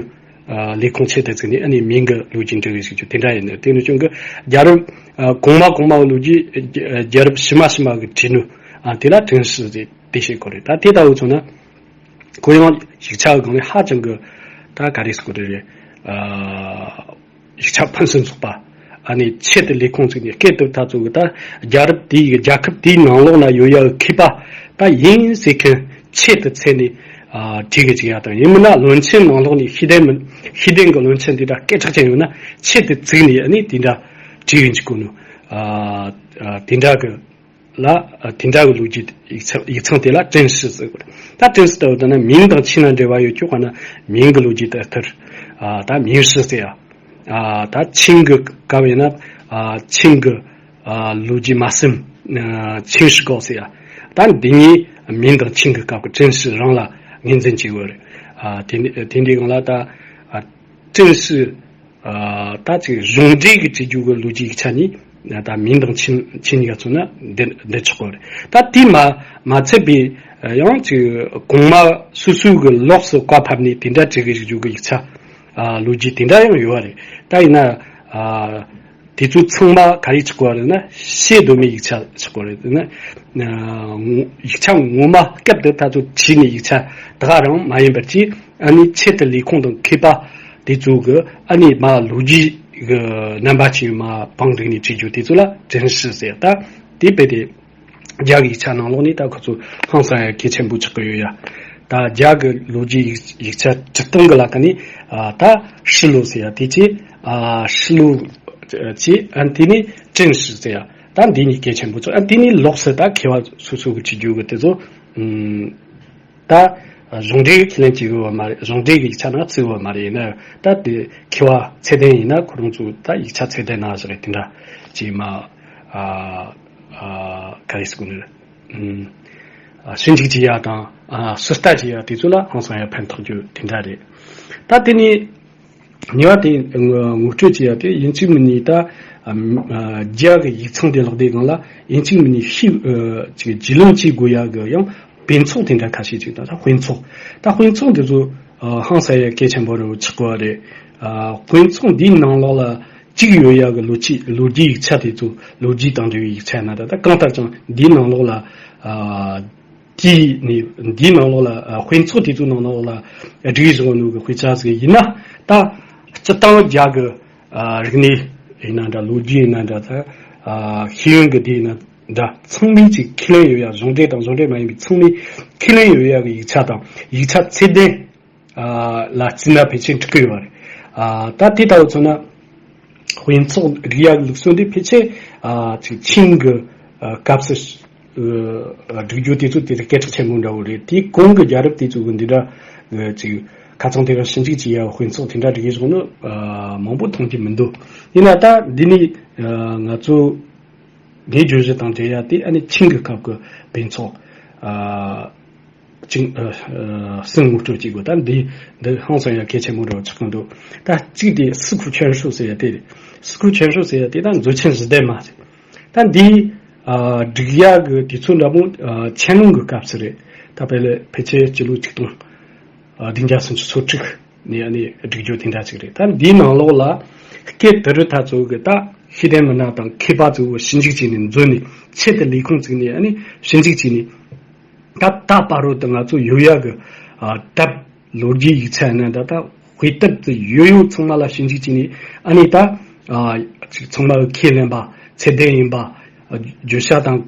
ཨ་ལས་ཁུངས་ཆེད་དུ་བཙུགས་ནས་ཨ་ནི་མིང་གི་ལོ་རྒྱུས་འབྲི་བའི་ཞིག་རྒྱུ་དེ་འདྲ་ཡིན་ནོ། དེ་ནི་ཀྲུང་གི་རྒྱལ་རབས་ཨ་གོང་མ་གོང་མ་ལོ་རྒྱུས་རྒྱལ་རབས་ཕྱི་མ་ཕྱི་མ་གི་བྲིས་ནོ། ཨ་དེ་ལ་ཀྲིན་ཧྲི་ཟེར་དེ་བཤད་གོ་རེད། ད་དེ་ལྟ་བུ་མཚོན་ན་ཁོ་ཡང་ཡིག་ཆ་གི་སྒང་ནས་ཧ་ཅང་གི་ད་ག་རེ་ཟེར་གོ་རེད། ཨ་ཡིག་ཆ་ཕུན་སུམ་ཚོགས་པ། ཨ་ནི་ཆེད་དུ་ལས་ཁུངས་བཙུགས་ནས་སྐད་དུ་ད་ཚོ་གི་ད་རྒྱལ་རབས་དེའི་རྒྱལ་ཁབ་དེའི་ནང་ལོགས་ན་ཡོད་ཡ་གི་མཁས་པ་ད་ཡིན་ཟེར་མཁན་ཆེད་དུ་འཚོལ་ནས་ཨ་བྲིས་གི་བཅུག་ཡ་དང་། ཡིན་མིན་ན་བློན་ཆེན་ནང་ལོགས་ནས་ཤེས་ལྡན་མི་ཤེས་ལྡན་གི་བློན་ཆེན་དེ་འདྲ་སྐད་གྲགས་ཅན་ཡོད་ན་ཆེད་དུ་བཙུགས་ནས་ཨ་ནི་དེ་འདྲ་བྲིས་གི་འཇུག་གོ་ནོ། ཨ་ཨ་དེ་འདྲ་གི་ལ་ཨ་དེ་འདྲ་གི་ལོ་རྒྱུས་ཡིག་ཚང་ཡིག་ཚང་དེ་ལ་ཀྲིན་ཧྲི་ཟེར་གོ། ད་ཀྲིན་ཧྲི་ལྟ་བུ་ད་ན་མིང་དང་ཆི་ན་འབྲེལ་བ་ཡོད་ཀྱོག་ག་ན་མིང་གི་ལོ་རྒྱུས་དེ་ལྟར་ཨ་ད་མིང་ཧྲི་ཟེར་ཡ། ཨ་ད་ཆིང་གི་སྐབས་ཡིན་ན་ཨ་ཆིང་གི་ཨ་ལོ་རྒྱུས་མ་ཟིན་ཨ་ཆིང་ཧྲི་གོ་ཟེར་ཡ། ད་འདི་གཉིས་མིང་དང་ཆིང་གི་སྐབས་ཀྱི་ཀྲིན་ཧྲི་རང་ལ་ངོས་འཛིན་བྱེད་དགོས་རེད། ཨ་དེ་འདི་དེ་འདི་སྒང་ལ་ད་ཨ་ཀྲིན་ཧྲི་ཨ་ད་ཅིག་གཞུང་འབྲེལ་གྱི་བྲིས་རྒྱུ་གི་ལོ་རྒྱུས་ཡིག་ཆ་ནི་ད་མིང་དང་ཆིང་ཆིང་གཉིས་ཀ་མཚོན་ན་འདི་འདི་ཆོག་གོ་རེད། ད་དེ་མ་མ་ཚད་པའི་ཡང་ཅིག་གོང་མ་སོ་སོའི་གི་ལོགས་སུ་བཀའ་ཕབ་ནས་དེ་འདྲ་བྲིས་གི་བཞུགས་རྒྱུ་གི་ཡིག་ཆ་ཨ་ལོ་རྒྱུས་དེ་འདྲ་ཡང་ཡོད་རེད། ད་ཡིན་ན་ཨ་དེ་ཚོ་ཚང་མ་ག་རེ་ཆགས་པ་རེད་ན་ཤེས་འདོད་མའི་ཡིག་ཆ་ཆགས་པ་རེད་ན། ཨ་ངོ་ཡིག་ཆ་ངོ་མ་སྐབས་དེ་ད་ཚོ་བྲིས་ནས་ཡིག་ཆ་ད་ག་རང་མ་ཡིན་པར་གྱིས། ཨ་ནི་ཆེད་དུ་ལས་ཁུངས་དང་མཁས་པ་དེ་ཚོ་གི་ཨ་ནི་མ་ལོ་རྒྱུས་གི་རྣམ་པ་ཅིག་མ་བང་བསྒྲིགས་ནས་བྲིས་རྒྱུ་དེ་ཚོ་ལ་ཀྲིན་ཧྲི་ཟེར། ད་དེ་དཔེ་དེ་རྒྱ་གི་ཡིག་ཆ་ནང་ལོགས་ནས་ད་ཁོ་ཚོ་ཧང་སང་ཡ་གལ་ཆེན་པོ་ཆགས་ཀྱི་ཡོད་ཡ། ད་རྒྱ་གི་ལོ་རྒྱུས་ཡིག་ཡིག་ཆ་བྲི་སྟངས་གི་ལ་ཀ་ནི་ཨ་ད་ཧྲི་ལོ་ཟེར་ཡ་དེ་ཅི་ཨ་ཧྲི་ལོ་ཅི་ཨ་དེ་ནི་ཀྲིན་ཧྲི་ཟེར་ཡ། ད་འདི་གཉིས་གལ་ཆེན་པོ་ཚོ་ཨ་དེ་ནི་ལོགས་སུ་ད་མཁས་པ་སོ་སོ་གི་བྲིས་རྒྱུ་གི་དེ་ཚོ་ཨུམ། ད་གཞུང་འབྲེལ་གྱི་ཁས་ལེན་བྱེད་དགོས་པ་མ་རེད། གཞུང་འབྲེལ་གྱི་ཡིག་ཆ་ནང་བརྩི་དགོས་པ་མ་རེད། ཡིན་ན་ད་དེ་མཁས་པ་ཚད་ལྡན་ཡིན་ན་ཁོ་རང་ཚོ་ད་ཡིག་ཆ་ཚད་ལྡན་ནང་བཞག་རེད། དེ་འདྲ་ཅིག་མ་ཨ་ཨ་ག་རེ་ཟེར་དགོས་ནི་རེད། ཨུམ། ཨ་ཞིབ་འཇུག་བྱེད་ཡ་དང་ཨ་ཟུར་ལྟ་བྱེད་ཡ་དེ་ཚོ་ལ་ཧང་སང་ཡ་ཕན་ཐོགས་རྒྱུ་དེ་འདྲ་རེད། ད་དེ་ནི་ཉེ་བ་དེ་ངོ་ངོ་སྤྲོད་བྱེད་ཡ་དེ་ཡིན་གཅིག་མིན་གཉིས་ད་ཨ་ཨ་རྒྱ་གི་ཡིག་ཚང་དེ་ལག་དེ་སྒང་ལ་ཡིན་གཅིག་མིན་གཉིས་ཤིག་ཨ་ཅིག་རྒྱུས་ལོན་བྱེད་དགོས་ཡ་གི་ཡང་དཔེ་ཚོགས་དེ་འདྲ་ཁ་ཤས་ཅིག་དང་། ད་དཔེ་ཚོགས་ད་དཔེ་ཚོགས་འདི་ཚོ་ཨ་ཧང་སང་ཡ་གལ་ཆེན་པོ་རེད་ཆགས་པ་རེད། ཨ་དཔེ་ཚོགས་འདིའི་ནང་ལོགས་ལ་གཅིག་ཡོད་ཡ་གི་ལོ་རྒྱུས་ལོ་རྒྱུས་ཡིག་ཆ་དེ་ཚོ་ལོ་རྒྱུས་དང་འབྲེལ་བའི་ཡིག་ཆ་ཡིན་ན་ད་ད་གང་ལྟར་ཀྱང་འདིའི་ནང་ལོགས་ལ་ཨ་དེའི་ནི་འདིའི་ནང་ལོགས་ལ་ཨ་དཔེ་ཚོགས་དེ་ཚོའི་ནང་ལོགས་ལ་སྒྲིག་བཞག་ནོ་གི་དཔེ་ཆ་ཟིག་ཡིན་ན་ད་སྤྱིར་བཏང་རྒྱ་གི་ཨ་རིག་གནས་ཡིན་ན་འདྲ། ལོ་རྒྱུས་ཡིན་ན་འདྲ། ད་ཨ་ཤེས་ཡོན་གི་དེ་ཡིན་ན་འདྲ། ཚང་མས་ཅིག་ཁས་ལེན་ཡོད་ཡ། གཞུང་འབྲེལ་དང་གཞུང་འབྲེལ་མ་ཡིན་པའི་ཚང་མས་ཁས་ལེན་ཡོད་ཡ་གི་ཡིག་ཆ་དང་ཡིག་ཆ་ཚད་ལྡན་ཨ་ལ་བརྩིས་ན་ཕལ་ཆེར་འགྲིག་གི་ཡོད་རེད། ཨ་ད་དེ་ལྟ་བུ་མཚོན་ན་དཔེ་ཚོགས་སྒྲིག་ཡ་གི་ལུགས་སྲོལ་འདི་ཕལ་ཆེར་ཨ་ཅིག་ཆིང་གི་ཨ་སྐབས་སུ་ཨ་སྒྲིག་རྒྱུ་དེ་ཚོ་དེ་སྐད་གྲགས་ཆེན་པོ་འདྲ་བོ་རེད། དེའི་གོང་གི་རྒྱལ་རབས་དེ་ཚོ་གི་འདི་འདྲ་ཨ་ཅིག་ཁ་ཚང་དེ་ག་ཞིབ་འཇུག་བྱེད་ཡ་དཔེ་ཚོགས་དེ་འདྲ་སྒྲིག་ཡ་བྱུང་ནི་ཨ་མང་པོ་མཐོང་རྒྱུ་མི་འདུག་ཡིན་ན་ད་འདི་ནི་ཨ་ང་ཚོ་ངའི་བརྗོད་གཞི་དང་འབྲེལ་ཡ་དེ་ཨ་ནི་ཆིང་གི་སྐབས་ཀྱི་དཔེ་ཚོགས་ཨ་ཅིང་ཨ་ཨ་གསུམ་ངོ་སྤྲོད་བྱེད་དགོས། ད་འདི་འདི་ཧང་སང་ཡ་གལ་ཆེན་པོ་འདྲ་བོ་ཆགས་ཀྱི་འདུག་ད་གཅིག་དེ་སི་ཁུ་ཆོན་ཧྲུའུ་ཟེར་ཡ་དེ་རེད། སི་ཁུ་ཆོན་ཧྲུའུ་ཟེར་ཡ་དེ་ད་མཛོད་ཆེན་བཞི་ལྡན་མ་རེད། ད་འདི་ཨ་སྒྲིག་ཡ་གི་དུས་ཚོད་འདྲ་པོ་ཨ་ཆན་ལུང་གི་སྐབས་སུ་རེད། ད་དཔེ་ལ་ཕལ་ཆེར་སྤྱི་ལོ་ཆིག་སྟོང་ཨ་བདུན་བརྒྱ་སུམ་ཅུ་སོ་དྲུག་ནས་ཨ་ནི་སྒྲིག་རྒྱུ་དེ་འདྲ་ཅིག་རེད། ད་འདིའི་ནང་ལོགས་ལ་སྐད་དེ་རུ་ད་ཚོ་གི་ད་ཤེས་ལྡན་མི་སྣ་དང་མཁས་པ་ཚོ་ཞིབ་འཇུག་བྱས་ནས་འཛུལ་ནས་ཆེད་དུ་ལས་ཁུངས་བཙུགས་ནས་ཨ་ནི་ཞིབ་འཇུག་བྱས་ནས་ད་ད་བར་དུ་ང་ཚོ་ཡོད་ཡ་གི་ཨ་དེབ་ལོ་རྒྱུས་ཡིག་ཆ་ཡིན་ན་ད་ད་དཔེ་དེབ་དེ་ཡོད་ཡོད་ཚང་མ་ལ་ཞིབ་འཇུག་བྱས་ནས་ཨ་ནི་ད་ཨ་ཅིག་ཚང་མ་གི་ཁས་ལེན་པ་ཚད་ལྡན་ཡིན་པ། བརྗོད་བྱ་དང་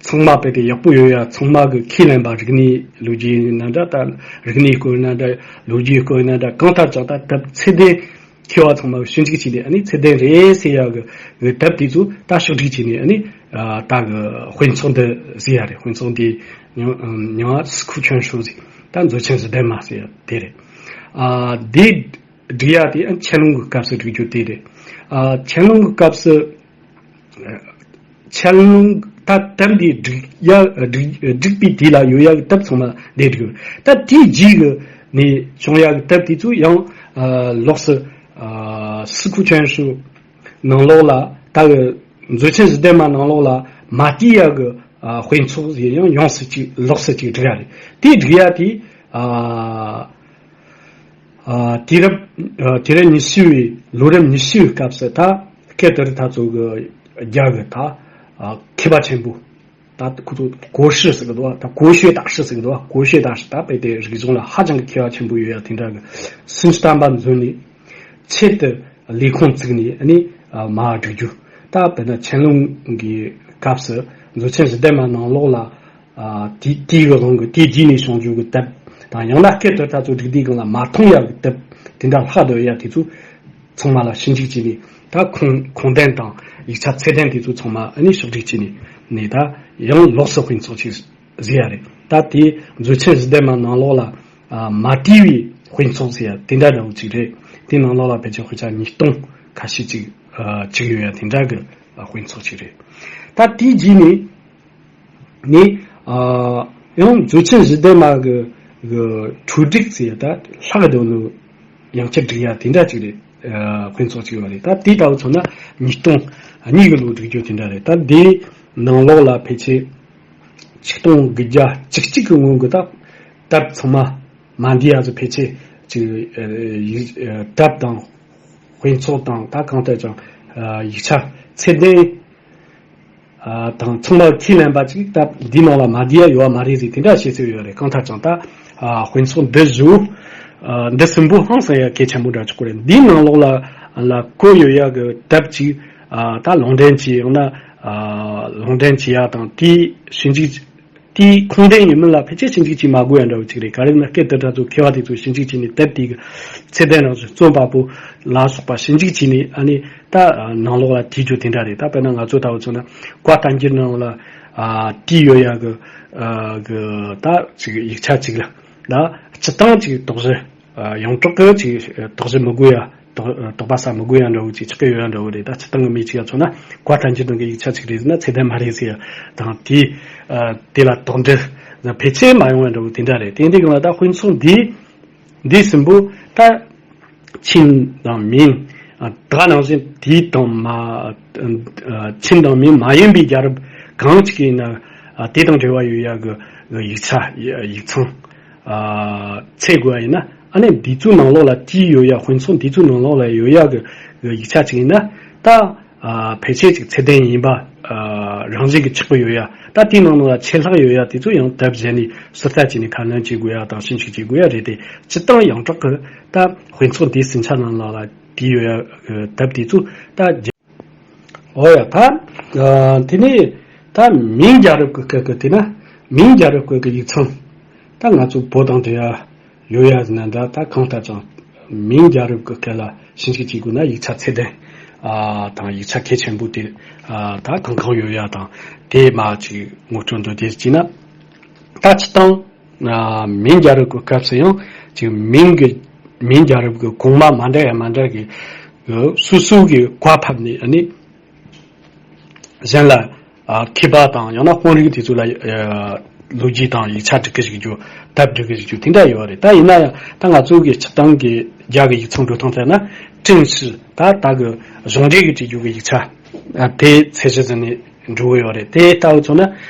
ཚང་མ་དཔེ་དེ་ཡག་པོ་ཡོད་ཡ། ཚང་མ་གི་ཁས་ལེན་པ། རིག་གནས་ལོ་རྒྱུས་ཡིན་ན་འདྲ། ད་རིག་གནས་སྐོར་ཡིན་ན་འདྲ། ལོ་རྒྱུས་སྐོར་ཡིན་ན་འདྲ། གང་ལྟར་ཀྱང་ད་དེབ་ཚད་ལྡན་མཁས་པ་ཚང་མ་གི་ཞིབ་འཇུག་བྱས་ནས་ཨ་ནི་ཚད་ལྡན་རེད་ཟེར་ཡ་གི་གི་དེབ་དེ་ཚོ་ད་ཕྱོགས་སྒྲིག་བྱས་ནས་ཨ་ནི་ཨ་ད་གི་དཔེ་ཚོགས་འདི་ཟེར་ཡ་རེད། དཔེ་ཚོགས་འདི་མྱང་མྱང་སི་ཁུ་ཆོན་ཧྲུའུ་ཟེར། ད་མཛོད་ཆེན་བཞི་ལྡན་མ་ཟེར་ཡ་དེ་རེད། ཨ་དེ་སྒྲིག་ཡ་དེ་ཨ་ཆན་ལུང་གི་སྐབས་སུ་སྒྲིག་རྒྱུ་དེ་རེད། ཨ་ཆན་ལུང་གི་སྐབས་སུ། ཆན་ལུང་ ད་དེབ་འདི་བསྒྲིག་ཡ་བསྒྲིག་བསྒྲིག་པའི་དུས་ལ་ཡོད་ཡ་གི་དེབ་ཚང་མ་འདི་བསྒྲིགས་ཡོད། ད་དེའི་རྗེས་གི་ནས་བྱུང་ཡ་གི་དེབ་དེ་ཚོ་ཡང་ལོགས་སུ་སི་ཁུ་ཆོན་ཧྲུའུ་ནང་ལོགས་ལ། ད་གི་མཛོད་ཆེན་བཞི་ལྡན་མ་ནང་ལོགས་ལ་མ་བལྟས་ཡ་གི་དཔེ་ཚོགས་ཡང་ཡོངས་སུ་ཅིག་ལོགས་སུ་ཅིག་བསྒྲིགས་ཡ་རེད། དེ་བསྒྲིགས་ཡ་དེ། ཨ། ཨ། དུས་རབས། ཨ། དུས་རབས་ཉི་ཤུ་བའི་ལོ་རབས་ཉི་ཤུ་བའི་སྐབས་སུ་ད་སྐད་དེ་རིགས་ད་ཚོ་གི་རྒྱ་གི་ད། ཨ། མཁས་པ་ཆེན་པོ། ད་ཁོ་ཚོ་国学ཟེར་གི་འདུག་བ། ད国学大师ཟེར་གི་འདུག་བ།国学大师ད་དཔེ་དེ་རིག་གཞུང་ལ་ཧ་ཅང་གི་མཁས་པ་ཆེན་པོ་ཡོད་ཡ་དེ་འདྲ་གི་སུམ་ཅུ་ཐམ་པ་འཛོམས་ནས་ཆེད་དུ་ལས་ཁུངས་བཙུགས་ནས་ཨ་ནི། ཨ། མ་བསྒྲིགས་རྒྱུ། ད་དཔེར་ན་乾隆གི་སྐབས་སུ་མཛོད་ཆེན་བཞི་ལྡན་མ་ནང་ལོགས་ལ། ཨ། དེ་དེའི་གི་དབང་གིས་དེའི་རྗེས་ནས་བྱུང་རྒྱུ་གི་དེབ་དང་། ཡང་ན་སྐད་དེ་ད་ཚོ་བསྒྲིགས་དུས་སྒང་ལ་མ་མཐོང་ཡ་གི་དེབ་དེ་འདྲ་ལྷག་བསྡད་ཡ་དེ་ཚོ་ཚང་མ་ལ་ཞིབ་འཇུག་བྱས་ནས། ད་ཁུངས་ཁུངས་ལྡན་དང་ཡིག་ཆ་ཚད་ལྡན་དེ་ཚོ་ཚང་མ་ཨ་ནི་ཕྱོགས་བསྒྲིགས་བྱས་ནས་ནས་ད་ཡང་ལོགས་སུ་དཔེ་ཚོགས་ཅིག་བཟོས་ཡ་རེད། ད་དེ་མཛོད་ཆེན་བཞི་ལྡན་མ་ནང་ལོགས་ལ། ཨ། མ་བལྟས་པའི་དཔེ་ཚོགས་ཟེར་ཡ་དེ་འདྲ་འདྲ་བོ་ཅིག་རེད། དེ་ནང་ལོགས་ལ་ཕལ་ཆེར་དཔེ་ཆ་ཉིས་སྟོང་ཁ་ཤས་ཅིག་ཨ། ཅིག་ཡོད་ཡ་དེ་འདྲ་གི་དཔེ་ཚོགས་ཅིག་རེད། ད་དེའི་རྗེས་ནས་ནི། ཨ། ཡང་མཛོད་ཆེན་བཞི་ལྡན་མ་གི་གི་འཕྲོ་བསྒྲིགས་ཟེར་ཡ་ད་ལྷག་དོན་ནི་ཡང་བསྐྱར་བསྒྲིགས་ཡ་དེ་འདྲ་ཅིག་རེད། ཨ། དཔེ་ཚོགས་ཅིག་ཡོད་རེད། ད་དེ་ལྟ་བུ་མཚོན་ན་ཉིས་སྟོང་གཉིས་གི་ལོ་བསྒྲིགས་རྒྱུ་དེ་འདྲ་རེད། ད་དེའི་ནང་ལོགས་ལ་ཕལ་ཆེར་ཆིག་སྟོང་དགུ་བརྒྱ་བཅུ་གཅིག་གི་སྔོན་གི་ད་དེབ་ཚང་མ་མ་འདི་ཡ་ཚོ་ཕལ་ཆེར་ཅིག་ཨ། ཡིག་ཨ། དེབ་དང་དཔེ་ཚོགས་དང་། ད་གང་ལྟར་ཀྱང་ཨ། ཡིག་ཆ་ཚད་ལྡན་ཨ། དང་ཚང་མ་ཁས་ལེན་པ་ཅིག་ད་འདི་ནང་ལ་མ་འདི་ཡ་ཡོད་པ་མ་རེད་ཟེར་དེ་འདྲ་བཤད་སྲོལ་ཡོད་རེད། གང་ལྟར་ཀྱང་ད་ཨ། དཔེ་ཚོགས་འདི་བཞི་པོ་ཨ། འདི་གསུམ་པོ་ཧང་སང་ཡ་གལ་ཆེན་པོ་འདྲ་ཆགས་ཀྱི་རེད། འདིའི་ནང་ལོགས་ལ་ལ་བཀོད་ཡོད་ཡ་གི་དེབ་ཅིག་ཨ། ད་ལུང་འདྲེན་བྱས་ཡང་ན་ཨ། ལུང་འདྲེན་བྱས་ཡ་དང་དེའི་ཞིབ་འཇུག་དེའི་ཁུངས་ལྡན་ཡིན་མིན་ལ་ཕལ་ཆེར་ཞིབ་འཇུག་བྱེད་མ་དགོས་ཡ་འདྲ་བོ་ཅིག་རེད། ག་རེ་ན་སྐད་དེ་ད་ཚོ་མཁས་པ་དེ་ཚོས་ཞིབ་འཇུག་བྱས་ནས་དེབ་དེ་གི་ཚད་ལྡན་རང་བཞིན་རྩོམ་པ་པོ་ལ་སོགས་པ་ཞིབ་འཇུག་བྱས་ནས་ཨ་ནི་ད་ནང་ལོགས་ལ་བྲིས་རྒྱུ་དེ་འདྲ་རེད། ད་དཔེར་ན་ང་ཚོ་ལྟ་བུ་མཚོན་ན་བཀའ་བསྟན་འགྱུར་ནང་ལ་ཨ། བྲིས་ཡོད་ཡ་གི་ཨ། གི་ད་ཅིག་ཡིག་ཆ་ཅིག་ལ་ད་སྤྱིར་བཏང་ཅིག་དོགས་གཞི། ཨ། ཡོངས་གྲགས་ཀྱི་ཅིག་དོགས་གཞི་མི་དགོས་ཡ། དོགས་དོགས་པ་ཟ་མི་དགོས་ཡ་འདྲ་བོ་ཅིག་ཆགས་ཀྱི་ཡོད་ཡ་འདྲ་བོ་རེད། ད་སྤྱིར་བཏང་གི་མི་གཅིག་ཡ་མཚོན་ན་བཀའ་བསྟན་འགྱུར་ནང་གི་ཡིག་ཆ་ཅིག་རེད་ཟེར་ན་ཚད་ལྡན་མ་རེད་ཟེར་ཡ་དང་། དེ་ཨ། དེ་ལ་དོགས་འདྲི་ཕལ་ཆེར་མ་ཡོང་བ་འདྲ་བོ་དེ་འདྲ་རེད། དེ་འདི་གང་ལ་ད་དཔེ་ཚོགས་འདི་འདི་གསུམ་པོ་ད་ཆིང་དང་མིང་ཨ། ད་ནང་བཞིན་དེ་དང་མ་ཨ། ཆིང་དང་མིང་མ་ཡིན་པའི་རྒྱལ་རབས་གང་ཅིག་ཡིན་ན་ཨ། དེ་དང་འབྲེལ་བ་ཡོད་ཡ་གི་ཡིག་ཆ་ཡིག་ཚང་། ཨ། འཚོལ་དགོས་པ་ཡིན་ན་ཨ་ནི་འདི་ཚོའི་ནང་ལོགས་ལ་བྲིས་ཡོད་ཡ། དཔེ་ཚོགས་འདི་ཚོའི་ནང་ལོགས་ལ་ཡོད་ཡ་གི་ཡིག་ཆ་ཅིག་ཡིན་ན་ད་ཨ། ཕལ་ཆེར་ཅིག་ཚད་ལྡན་ཡིན་པ་ཨ། རང་བཞིན་གྱིས་ཆགས་པ་ཡོད་ཡ། ད་དེའི་ནང་ལོགས་ལ་ཆད་ལྷག་ཡོད་ཡ་དེ་ཚོ་ཡང་དེབ་གཞན་ནས་ཟུར་ལྟ་བྱས་ནས་ཁས་ལེན་བྱེད་དགོས་ཡ་དང་ཞིབ་འཇུག་བྱེད་དགོས་ཡ་རེད་དེ། སྤྱིར་བཏང་ཡོངས་གྲགས་ཀྱི་ད་དཔེ་ཚོགས་འདིའི་ཟིན་ཆ་ནང་ལོགས་ལ་བྲིས་ཡོད་ཡ་དེབ་དེ་ཚོ་ད། ཨོ་ཡ། ད་ཨ། དེ་ནས་ད་མིང་རྒྱལ་རབས་ཀྱི་སྐད་ཀྱི་དེ་ན་མིང་རྒྱལ་རབས་སྐད་ཀྱི་ཡིག་ཚང་ད་ང་ཚོ་བོད་དང་འབྲེལ་ཡ་ཡོད་ཡ་ཟེར་ན་འདྲ། ད་གང་ལྟར་ཀྱང་མིང་རྒྱལ་རབས་ཀྱི་སྐད་ལ་ཞིབ་འཇུག་བྱེད་དགོས་ན་ཡིག་ཆ་ཚད་ལྡན་ཨ། དང་ཡིག་ཆ་གལ་ཆེན་པོ་དེ་ཨ། ད་གང་གང་ཡོད་ཡ་དང་དེ་མ་ཅིག་ངོ་སྤྲོད་མདོར་བསྡུས་བྱས་ན། ད་སྤྱིར་བཏང་ཨ། མིང་རྒྱལ་རབས་ཀྱི་སྐབས་སུ་ཡང་ཅིག་མིང་གི་མིང་རྒྱལ་རབས་ཀྱི་གོང་མ་མ་འདྲ་ཡ་མ་འདྲ་གི་སོ་སོ་གི་བཀའ་ཕབ་ནས་ཨ་ནི་གཞན་ལ་ཨ། མཁས་པ་དང་ཡང་ན་དཔོན་རིགས་དེ་ཚོ་ལ་ཨ། ལོ་རྒྱུས་དང་ཡིག་ཆ་འབྲི་གི་བཅུག་རྒྱུ། དེབ་འབྲི་གི་བཅུག་རྒྱུ་དེ་འདྲ་ཡོད་རེད། ད་ཡིན་ན་ཡང་ད་ང་ཚོ་གི་སྤྱིར་བཏང་གི་རྒྱ་གི་ཡིག་ཚང་འགྲོ་སྟངས་ལྟར་ན་正史ད་ད་གི་གཞུང་འབྲེལ་གི་བྲིས་རྒྱུ་གི་ཡིག་ཆ་ཨ། དེ་ཚད་གཞི་ཟིན་ནས་འགྲོ་གི་ཡོད་རེད། དེ་ལྟ་བུ་མཚོན་ན་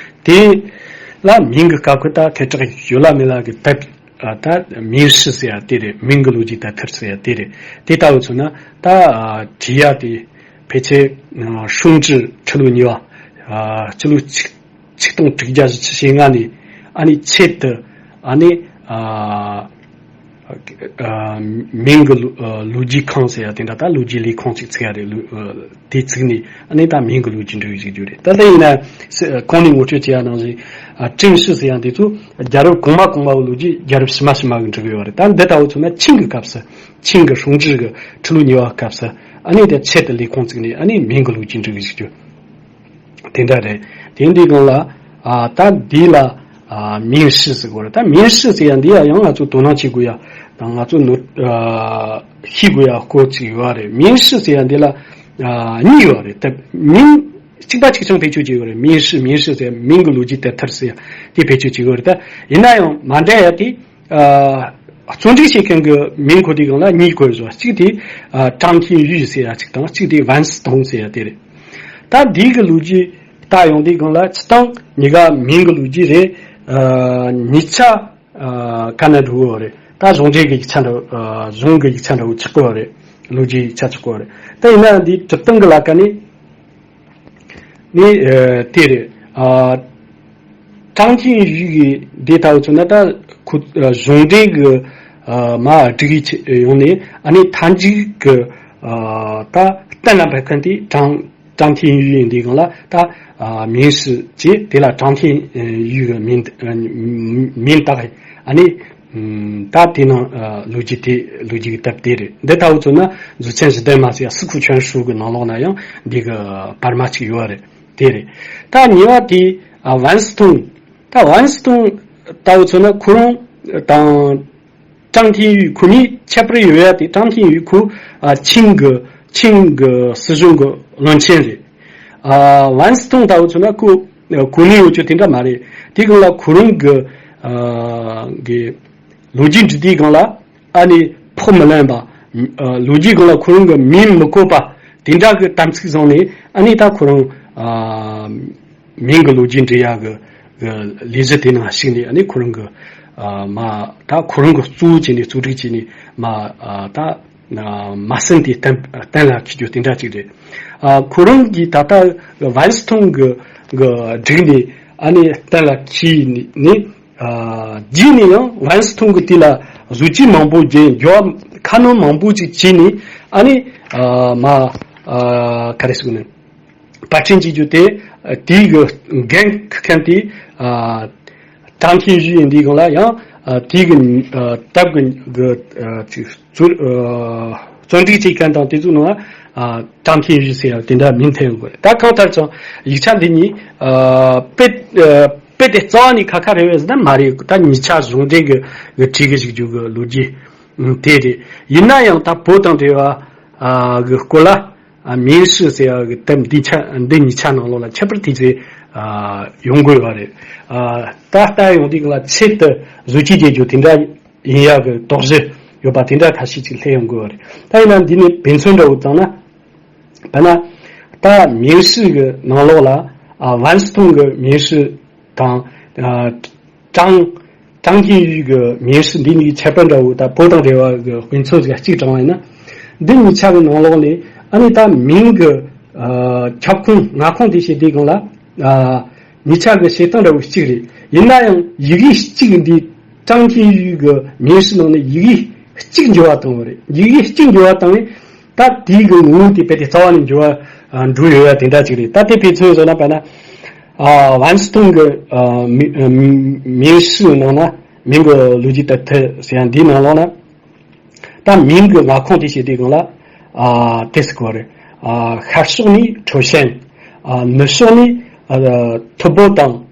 དེ་ལ་མིང་གི་སྐབས་ཀྱི་ད་སྐད་གྲགས་ཡོད་ལ་མེད་ལ་གི་དེབ་ཨ། ད་明史ཟེར་ཡ་དེ་རེད། མིང་གི་ལོ་རྒྱུས་དེབ་ཐེར་ཟེར་ཡ་དེ་རེད། དེ་ལྟ་བུ་མཚོན་ན་ད་ཨ། བྲིས་ཡ་དེ་ཕལ་ཆེར་ཨ། 顺治 ཁྲི་ལོ་གཉིས་པ་ཨ། སྤྱི་ལོ་ཆིག་ཆིག་སྟོང་དྲུག་བརྒྱ་བཞི་བཅུ་ཞེ་ལྔ་ནས་ཨ་ནི་ཆེད་དུ་ཨ་ནི་ཨ། ཨ། མིང་གི་ལོ་ཨ། ལོ་རྒྱུས་ཁང་ཟེར་ཡ་དེ་འདྲ། ད་ལོ་རྒྱུས་ལས་ཁང་ཅིག་བཙུགས་ཡ་རེད། ལོ་ཨ། དེ་བཙུགས་ནས་ཨ་ནི་ད་མིང་གི་ལོ་རྒྱུས་འབྲི་གི་བཅུག་རྒྱུ་རེད། ད་ལྟ་ཡིན་ན་ས་གོང་ནས་ངོ་སྤྲོད་བྱས་ཡ་ནང་བཞིན་ཨ། 正史ཟེར་ཡ་འདི་ཚོ་རྒྱལ་རབས་གོང་མ་གོང་མ་བོ་ལོ་རྒྱུས་རྒྱལ་རབས་ཕྱི་མ་ཕྱི་མ་གི་འབྲི་གི་ཡོད་རེད། ད་འདི་ལྟ་བུ་མཚོན་ན་ཆིང་གི་སྐབས་སུ། ཆིང་གི་顺治གི་ཁྲི་ལོ་གཉིས་པ་སྐབས་སུ་ཨ་ནི་དེ་ཆེད་དུ་ལས་ཁུངས་བཙུགས་ནས་ཨ་ནི་མིང་གི་ལོ་རྒྱུས་འབྲི་གི་བཅུག་རྒྱུ་དེ་འདྲ་རེད། དེ་འདི་སྒང་ལ་ཨ། ད་འདི་ལ་ཨ། 明史ཟེར་གོ་རེད། ད་明史ཟེར་ཡ་འདི་ཡ་ཡང་ང་ཚོ་དོ་སྣང་བྱེད་དགོས་ཡ་དང་ང་ཚོ་ནོར་ཨ། ཤེས་དགོས་ཡ་སྐོར་ཅིག་ཡོད་རེད། 明史ཟེར་ཡ་འདི་ལ་ཨ། གཉིས་ཡོད་རེད། ད་明 གཅིག་པ་གཅིག་རྐྱང་བེད་སྤྱོད་བྱེད་ཀྱི་ཡོད་རེད། 明示 明示 ཟེར་མིང་གི་ལོ་རྒྱུས་དེབ་ཐེར་ཟེར་དེ་བེད་སྤྱོད་བྱེད་ཀྱི་ཡོད་རེད། ད་ཡིན་ན་ཡང་མ་འདྲ་ཡ་དེ། ཨ། རྩོམ་སྒྲིག་བྱེད་མཁན་གྱི་མིང་ཁོ་དེའི་སྒང་ལ་གཉིས་བཀོད་བཞག་གཅིག་དེ། ཨ། 张廷玉 ཟེར་ཡ་གཅིག་དང་གཅིག་དེ་文思通 ཟེར་ཡ་དེ་རེད། ད་འདི་གི་ལོ་རྒྱུས་ལྟ་ཡོང་དུས་སྒང་ལ་སྤྱིར་བཏང་གཉིས་ཀ་མིང་གི་ལོ་རྒྱུས་རེད། ཨ། 二차། ཨ། ག་ན་འགྲོ་གི་ཡོད་རེད། ད་གཞུང་འབྲེལ་གྱི་ཡིག་ཆ་འདྲ། ཨ། གཞུང་གི་ཡིག་ཆ་འདྲ་བོ་ཆགས་ཀྱི་ཡོད་རེད། ལོ་རྒྱུས་ཡིག་ཆ་ཆགས་ཀྱི་ཡོད་རེད། ད་ཡིན་ན་འདི་གྲུབ་སྟངས་ཀྱི་ལ་ཀ་ནས། ནི། ཨ། དེ་རེད། ཨ། 张廷玉 གི་འདི་ལྟ་བུ་ཚོ་ན་ད་ཁོ། ཨ། གཞུང་འབྲེལ་གྱི། ཨ། མ་སྒྲིག་ཡིག་ཆ་ཡོང་ནས་ཨ་ནི་མཐའ་མཇུག་གི། ཨ། ད་གཏན་ལ་འབེབས་མཁན་དེ་张 张廷玉 ཡིན་དུས་སྒང་ལ་ད། ཨ། 明示 བྱས་དེ་ལ 张廷玉 གི་མིང་་མིང་བཏགས། ཨ་ནི། ད་དེ་ནང་ལོ་རྒྱུས་དེ་ལོ་རྒྱུས་ཀྱི་དེབ་དེ་རེད། འདི་ལྟ་བུ་མཚོན་ན་རྫོགས་ཆེན་ཞི་བདེ་མ་ཟེར་ཡ་四库全书 གི་ནང་ལོགས་ན་ཡང་འདི་གི་བར་མ་ཅིག་ཡོད་རེད། དེ་རེད། ད་གཉིས་པ་དེ། ཨ། 文思通། ད་文思通 ལྟ་བུ་མཚོན་ན་ཁོ་རང་དང་张廷玉 ཁོ་གཉིས་ཁྱད་པར་ཡོད་ཡ་དེ། 张廷玉 ཁོ། ཨ། ཆིང་གི་ཆིང་གི་སྲིད་གཞུང་གི་བློན་ཆེན་རེད། ཨ། 文思通 ལྟ་བུ་མཚོན་ན་ཁོ་གོ་གནས་ཡོད་རྒྱུ་དེ་འདྲ་མ་རེད། དེ་སྒང་ལ་ཁོ་རང་གི། ཨ། གི་ལོ་རྒྱུས་འབྲི་དུས་སྒང་ལ་ཨ་ནི་ཕོགས་མི་ལེན་པ། ཨ། ལོ་རྒྱུས་སྒང་ལ་ཁོ་རང་གི་མིང་མི་བཀོད་པ་དེ་འདྲ་གི་དམ་ཚིག་བཟུང་ནས་ཨ་ནི་ད་ཁོ་རང་། ཨ། མིང་གི་ལོ་རྒྱུས་འབྲི་ཡ་གི་གི་ལས་གཞི་དེ་ནང་ཞུགས་ནས་ཨ་ནི་ཁོ་རང་གི། ཨ། མ་ད་ཁོ་རང་གི་གཙོ་བོ་བྱས་ནས་གཙོ་སྒྲིག་བྱས་ནས་མ། ཨ། ད། ཨ། མ་ཟིན་དེ་གཏན་གཏན་ལ་འཁེལ་རྒྱུ་དེ་འདྲ་ཅིག་རེད། ཨ། ཁོ་རང་གིས་ད་ལྟ་文思通 གི་གི་བསྒྲིགས་ནས་ཨ་ནི་གཏན་ལ་འཁེལ་ནས། ཨ། རྗེས་ནས་ཡང་文思通 གི་དེ་ལ་བཟོ་བཅོས་མང་པོ་བརྒྱབ། འགྱུར་བ་ཁ་སྣོན་མང་པོ་ཅིག་བྱས་ནས་ཨ་ནི། ཨ། མ། ཨ། ག་རེ་ཟེར་དགོས་ནི། པར་སྐྲུན་བྱེད་རྒྱུ་དེ། ཨ། དེའི་གི་འགན་འཁུར་མཁན་དེ། ཨ། 张廷玉 ཡིན་དུས་སྒང་ལ་ཡང་། ཨ། དེའི་གི། ཨ། དེབ་གི་གི། ཨ། ཅིག་གཙོ། ཨ། རྩོམ་སྒྲིག་བྱེད་མཁན་དང་དེ་ཚོའི་ནང་ལ། ཨ། 张廷玉 ཟེར་ཡ་དེ་འདྲ་མིང་ཐོན་ཡོང་གི་རེད། ད་གང་ལྟར་ཀྱང་ཡིག་ཆ་འདི་གཉིས། ཨ། དཔེ། ཨ། དཔེ་དེ་རྩ་བ་ནས་ཁ་ཁ་རེད་པས་ཟེར་ན་མ་རེད། ད་གཉིས་ཆ་གཞུང་འབྲེལ་གི་གི་བྲིས་གི་བཞག་རྒྱུ་གི་ལོ་རྒྱུས་དེ་རེད། ཡིན་ན་ཡང་ད་བོད་དང་འབྲེལ་བ་གི་སྐོར་ལ། ཨ། 明示 ཟེར་ཡ་གི་དེབ་འདི་ཆ་འདི་གཉིས་ཆ་ནང་ལོགས་ལ་ཁྱད་པར་དེ་ཚོ། ཨ། ཡོང་དགོས་པ་རེད། ཨ། ད་ལྟ་ཡོང་དུས་ལ་ཆེད་དུ་བཟོ་བཅོས་བྱེད་རྒྱུ་དེ་འདྲ་ཡིན་ཡ་གི་དོགས་གཞི་ཡོད་པ་དེ་འདྲ་ཁ་ཤས་ཅིག་སླེབས་ཡོང་དགོས་པ་རེད། ད་ཡིན་ན་འདི་ནས་དཔེ་མཚོན་འདྲ་བོ་བཏང་ན། དཔེར་ན། ད་明示 གི་ནང་ལོགས་ལ། ཨ། 文思通 གི་明示 དང་། ཨ། 张张廷玉 གི་明示 འདི་གཉིས་ཀྱི་ཁྱད་པར་འདྲ་བོ། ད་བོད་དང་འབྲེལ་བ་གི་དཔེ་མཚོན་ཞིག་གཅིག་དྲངས་པ་ཡིན་ན། འདི་གཉིས་ཆ་གི་ནང་ལོགས་ནས་ཨ་ནི་ད་མིང་གི། ཨ། ཁྱབ་ཁོངས་མངའ་ཁོངས་དེ་བཤད་དུས་སྒང་ལ། ཨ། གཉིས་ཆ་གི་བཤད་སྟངས་འདྲ་བོ་གཅིག་རེད། ཡིན་ན་ཡང་ཡི་གེ་གཅིག་འདི། 张廷玉 གི་明示 ནང་ནས་ཡི་གེ་གཅིག་འགྱུར་བ་བཏང་བ་རེད། ཡི་གེ་གཅིག་འགྱུར་བ་བཏང་བས། ད་དེའི་གི་ངོ་བོ་དེ་རྦད་དེ་རྩ་བ་ནས་འགྱུར་བ། ཨ། འགྲོ་ཡོད་ཡ་དེ་འདྲ་ཅིག་རེད། ད་དེ་དཔེ་མཚོན་བཟོ་ན། དཔེར་ན། ཨ། 文思通 གི། ཨ། མི། ཨ། 明示 ནང་ན། མིང་གི་ལོ་རྒྱུས་དེབ་ཐེར་ཟེར་ཡ་འདིའི་ནང་ལོགས་ན། ད་མིང་གི་མངའ་ཁོངས་དེ་བཤད་དུས་སྒང་ལ། ཨ། དེ་ཟེར་གོ་རེད། ཨ། 海朔呢出现། ཨ། 你说呢。ཨ། 吐蕃 དང་།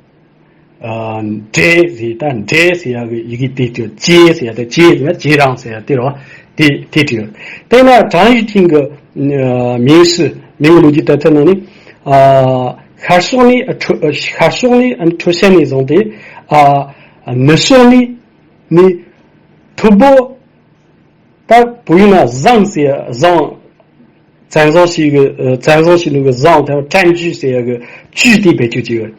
ཨ། འབྲས་ཟེར། ད་འབྲས་ཟེར་ཡ་གི་ཡི་གེ་དེ་དེ། 接 ཟེར་ཡ་དེ། 接 ཟེར་ན་接壤 ཟེར་ཡ་དེ་རེད་པ། དེ་དེ་བྲིས། དེ་ན་张玉庭 གི། ཨ། 明示། མིང་གི་ལོ་རྒྱུས་དེབ་ཐེར་ནང་ནས། ཨ། 海朔呢出- 海朔呢出现 ནས་བཟུང་སྟེ། ཨ། 你说呢 ནི། 吐蕃 ད་བོད་ཡིག་ན་བཟང་ཟེར་ཡ། བཟང་། 赞赏 ཞིག་གི། ཨ། 赞赏 ཞིག་ནི་གི་བཟང་། དེ་占据 ཟེར་ཡ་གི་据 དེ་བེད་སྤྱོད་བྱས་ཡོད།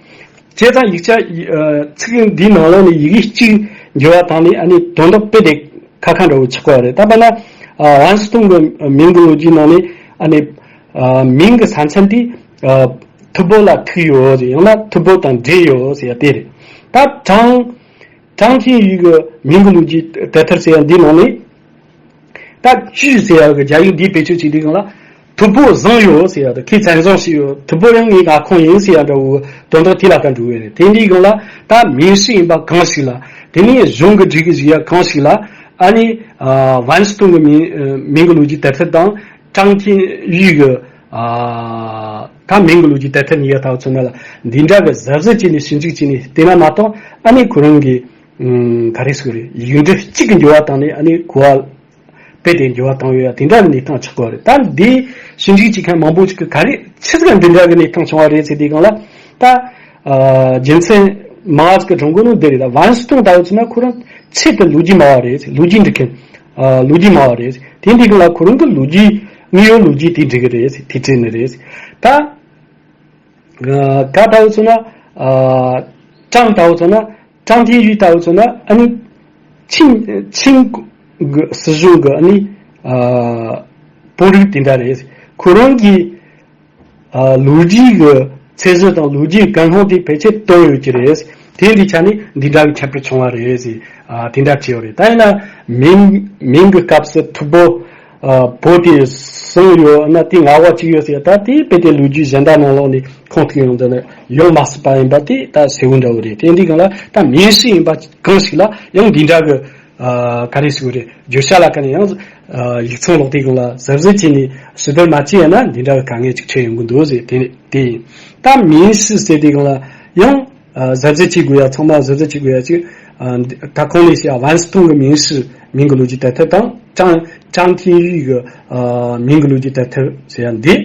བྱས་ཙང་ཡིག་ཆ། ཨ། ཚིག་འདིའི་ནང་ལོགས་ནས་ཡི་གེ་གཅིག་འགྱུར་བ་བཏང་ནས་ཨ་ནི་དོན་དག་དཔེ་དེ་ཁ་ཁ་འདྲ་བོ་ཆགས་པ་རེད། ད་དཔེར་ན། ཨ། 文思通 གི་མིང་གི་ལོ་རྒྱུས་ནང་ནས་ཨ་ནི། ཨ། མིང་གི་ས་མཚམས་དེ། ཨ། 吐蕃 ལ་ཐུག་ཡོད་ཟེར། ཡང་ན་吐蕃 དང་འབྲེལ་ཡོད་ཟེར་ཡ་དེ་རེད། ད་张- 张廷玉 གི་མིང་གི་ལོ་རྒྱུས་དེབ་ཐེར་ཟེར་ཡ་འདི་ནང་ནས། ད་据 ཟེར་ཡ་གི་རྒྱ་ཡིག་འདི་བེད་སྤྱོད་བྱེད་དུས་སྒང་ལ། 吐蕃 བཟང་ཡོད་ཟེར་ཡ་དང་། 可以赞赏 ཞིག་ཡོད། 吐蕃 ཡང་ངའི་མངའ་ཁོངས་ཡིན་ཟེར་ཡ་འདྲ་བོ་དོན་དག་དེ་ལ་ཀ་འགྲོ་གི་རེད། དེ་འདིའི་སྒང་ལ་ད་མིང་ཧྲི་ཡིན་པ་གང་ཞིག་ལ། དེ་ནས་གཞུང་གི་སྒྲིག་གཞི་ཡ་གང་ཞིག་ལ། ཨ་ནི། ཨ། 文思通 གི་མིང་། མིང་གི་ལོ་རྒྱུས་དེབ་ཐེར་དང་། 张廷玉 གི། ཨ། ད་མིང་གི་ལོ་རྒྱུས་དེབ་ཐེར་གཉིས་ཀ་ལྟ་བུ་མཚོན་ན་ལ། འདི་འདྲ་གི་གཟབ་གཟབ་བྱས་ནས་ཞིབ་འཇུག་བྱས་ནས་བལྟས་ན་མ་གཏོགས། ཨ་ནི་ཁོ་རང་གི། ཨ། ག་རེ་ཟེར་རེད། ཡིག་འབྲུ་གཅིག་གི་འགྱུར་བ་བཏང་ནས་ཨ་ནི་གོ་བ། རྦད་དེ་འགྱུར་བ་བཏང་ཡོད་ཡ་དེ་འདྲ་གི་གནས་སྟངས་ཆགས་ཀྱི་ཡོད་རེད། ད་འདི་ཞིབ་འཇུག་བྱེད་མཁན་མང་པོ་ཅིག་གིས་ག་རེ་ཆི་ཟིག་འདི་འདྲ་གི་གནས་སྟངས་བྱུང་བ་རེད་ཟེར་དུས་སྒང་ལ། ད་ཨ་རྒྱུ་མཚན་མང་བ་ཅིག་གི་སྒྲུང་གི་ནང་འདི་རེད། ད་ཝན་སི་ཐུང་ལྟ་བུ་ཚོ་ན་ཁོ་རང་ཆེད་དུ་ལོ་རྒྱུས་སྨྲ་བ་རེད། ལོ་རྒྱུས་འབྲི་མཁན། ཨ་ལོ་རྒྱུས་སྨྲ་བ་རེད། དེ་འདི་སྒང་ལ་ཁོ་རང་གི་ལོ་རྒྱུས་དངོས་ཡོད་ལོ་རྒྱུས་དེ་འབྲི་གི་རེད། དེ་བྲིས་ནི་རེད། ད་ཨ་ག་ལྟ་བུ་ཚོ་ན། ཨ་ཀྲང་ལྟ་བུ་ཚོ་ན། ཀྲང་ཐེན་ཡུས་ལྟ་བུ་ཚོ་ན་ཨ་ནི་ཆིང་ཆིང་གི་སྲིད་གཞུང་གི་ཨ་ནི་ཨ་དཔོན་རིགས་དེ་འདྲ་རེད། ཁོ་རང་གི་ཨ་ལོ་རྒྱུས་ཀྱི་ཚད་གཞི་དང་ལོ་རྒྱུས་ཀྱི་ཀུན་སློང་དེ་ཕལ་ཆེར་བཏོན་ཡོད་ཀྱི་རེད། དེ་འདི་ཆ་ནས་འདི་འདྲ་གི་ཁྱད་པར་བྱུང་བ་རེད་ཟེར། ཨ་དེ་འདྲ་བྲིས་ཡོད་རེད། ད་ཡིན་ན་མིང་མིང་གི་སྐབས་སུ་ཐུ་བོ་ཨ་བོ་དེ་གསུམ་ཡོད་ན་དེ་ང་བ་གཅིག་ཡོད་ཟེར། ད་དེ་དཔེ་དེ་ལོ་རྒྱུས་གཞན་དག་ནང་ལོགས་ནས་ཁུངས་ཐུག་ཡོང་དུས་ན་ཡོང་མ་སྲིད་པ་ཡིན་པ་དེ་ད་གསལ་བོ་འདྲ་བོ་རེད། དེ་འདི་སྒང་ལ་ད་མིང་ཧྲི་ཡིན་པ་གང་ཞིག་ལ་ཡང་འདི་འདྲ་གི་ཨ་ག་རེ་ཟེར་དགོས་རེད། བརྗོད་བྱ་ལ་ཀ་ནས་ཡང་ཨ་ཡིག་ཚང་ལོག་དེ་སྒང་ལ་གཟབ་གཟབ་བྱས་ནས་ཞིབ་བསྡུར་མ་བྱས་ཡ་ན་འདི་འདྲ་གི་དཀའ་ངལ་ཅིག་འཕྲད་ཡོང་གི་འདུག་ཟེར། དེ་དེ་ཡིན། ད་མིང་ཧྲི་ཟེར་དེ་སྒང་ལ་ཡང་ཨ་གཟབ་གཟབ་བྱེད་དགོས་ཡ། ཚང་མ་གཟབ་གཟབ་བྱེད་དགོས་ཡ་ཅིག་ཨ་ད་གོང་ནས་བཤད་ཡ་ཝན་སི་ཐུང་གི་མིང་ཧྲི་མིང་གི་ལོ་རྒྱུས་དེབ་ཐེར་དང་ཀྲང་ཀྲང་ཐེན་ཡུས་གི་ཨ་མིང་གི་ལོ་རྒྱུས་དེབ་ཐེར་ཟེར་ཡ་འདི།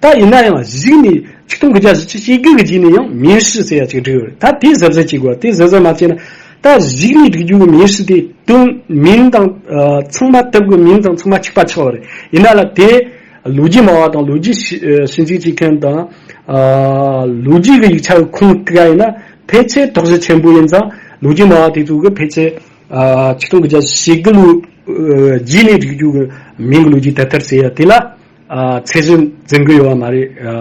ད་ཡིན་ན་ཡང་གཞུག་ནས་ཆིག་སྟོང་དགུ་བརྒྱ་བཞི་བཅུ་ཞེ་དགུ་གི་རྗེས་ནས་ཡང་མིང་ཧྲི་ཟེར་ཡ་ཅིག་བསྒྲིགས་ཡོད་རེད། ད་དེ་གཟབ་གཟབ་བྱེད་དགོས། དེ་གཟབ་གཟབ་མ་བྱས་ན་ད་གཞུག་ནས་བསྒྲིགས་རྒྱུ་གི་མིང་ཧྲི་དེ་དོན་མིང་དང་ཨ་ཚང་མ་དེབ་གི་མིང་དང་ཚང་མ་གཅིག་པ་ཆགས་པ་རེད། ཡིན་ན་ལ་དེ་ལོ་རྒྱུས་སྨྲ་བ་དང་ལོ་རྒྱུས་ཞི་ཨ་ཞིབ་འཇུག་བྱེད་མཁན་དང་ཨ་ལོ་རྒྱུས་ཀྱི་ཡིག་ཆ་གི་ཁུངས་གཏུགས་ཡ་ཡིན་ན་ཕལ་ཆེར་དོགས་གཞི་ཆེན་པོ་ཡིན་ཙང་ལོ་རྒྱུས་སྨྲ་བ་དེ་ཚོ་གི་ཕལ་ཆེར་ཨ་ཆིག་སྟོང་དགུ་བརྒྱ་ཞེ་དགུ་ལོའི་ཨ་རྗེས་ནས་བསྒྲིགས་རྒྱུ་གི་མིང་གི་ལོ་རྒྱུས་དེབ་ཐེར་ཟེར་ཡ་དེ་ལ་ཨ་ཚད་གཞི་འཛིན་གི་ཡོད་པ་མ་རེད། ཨ་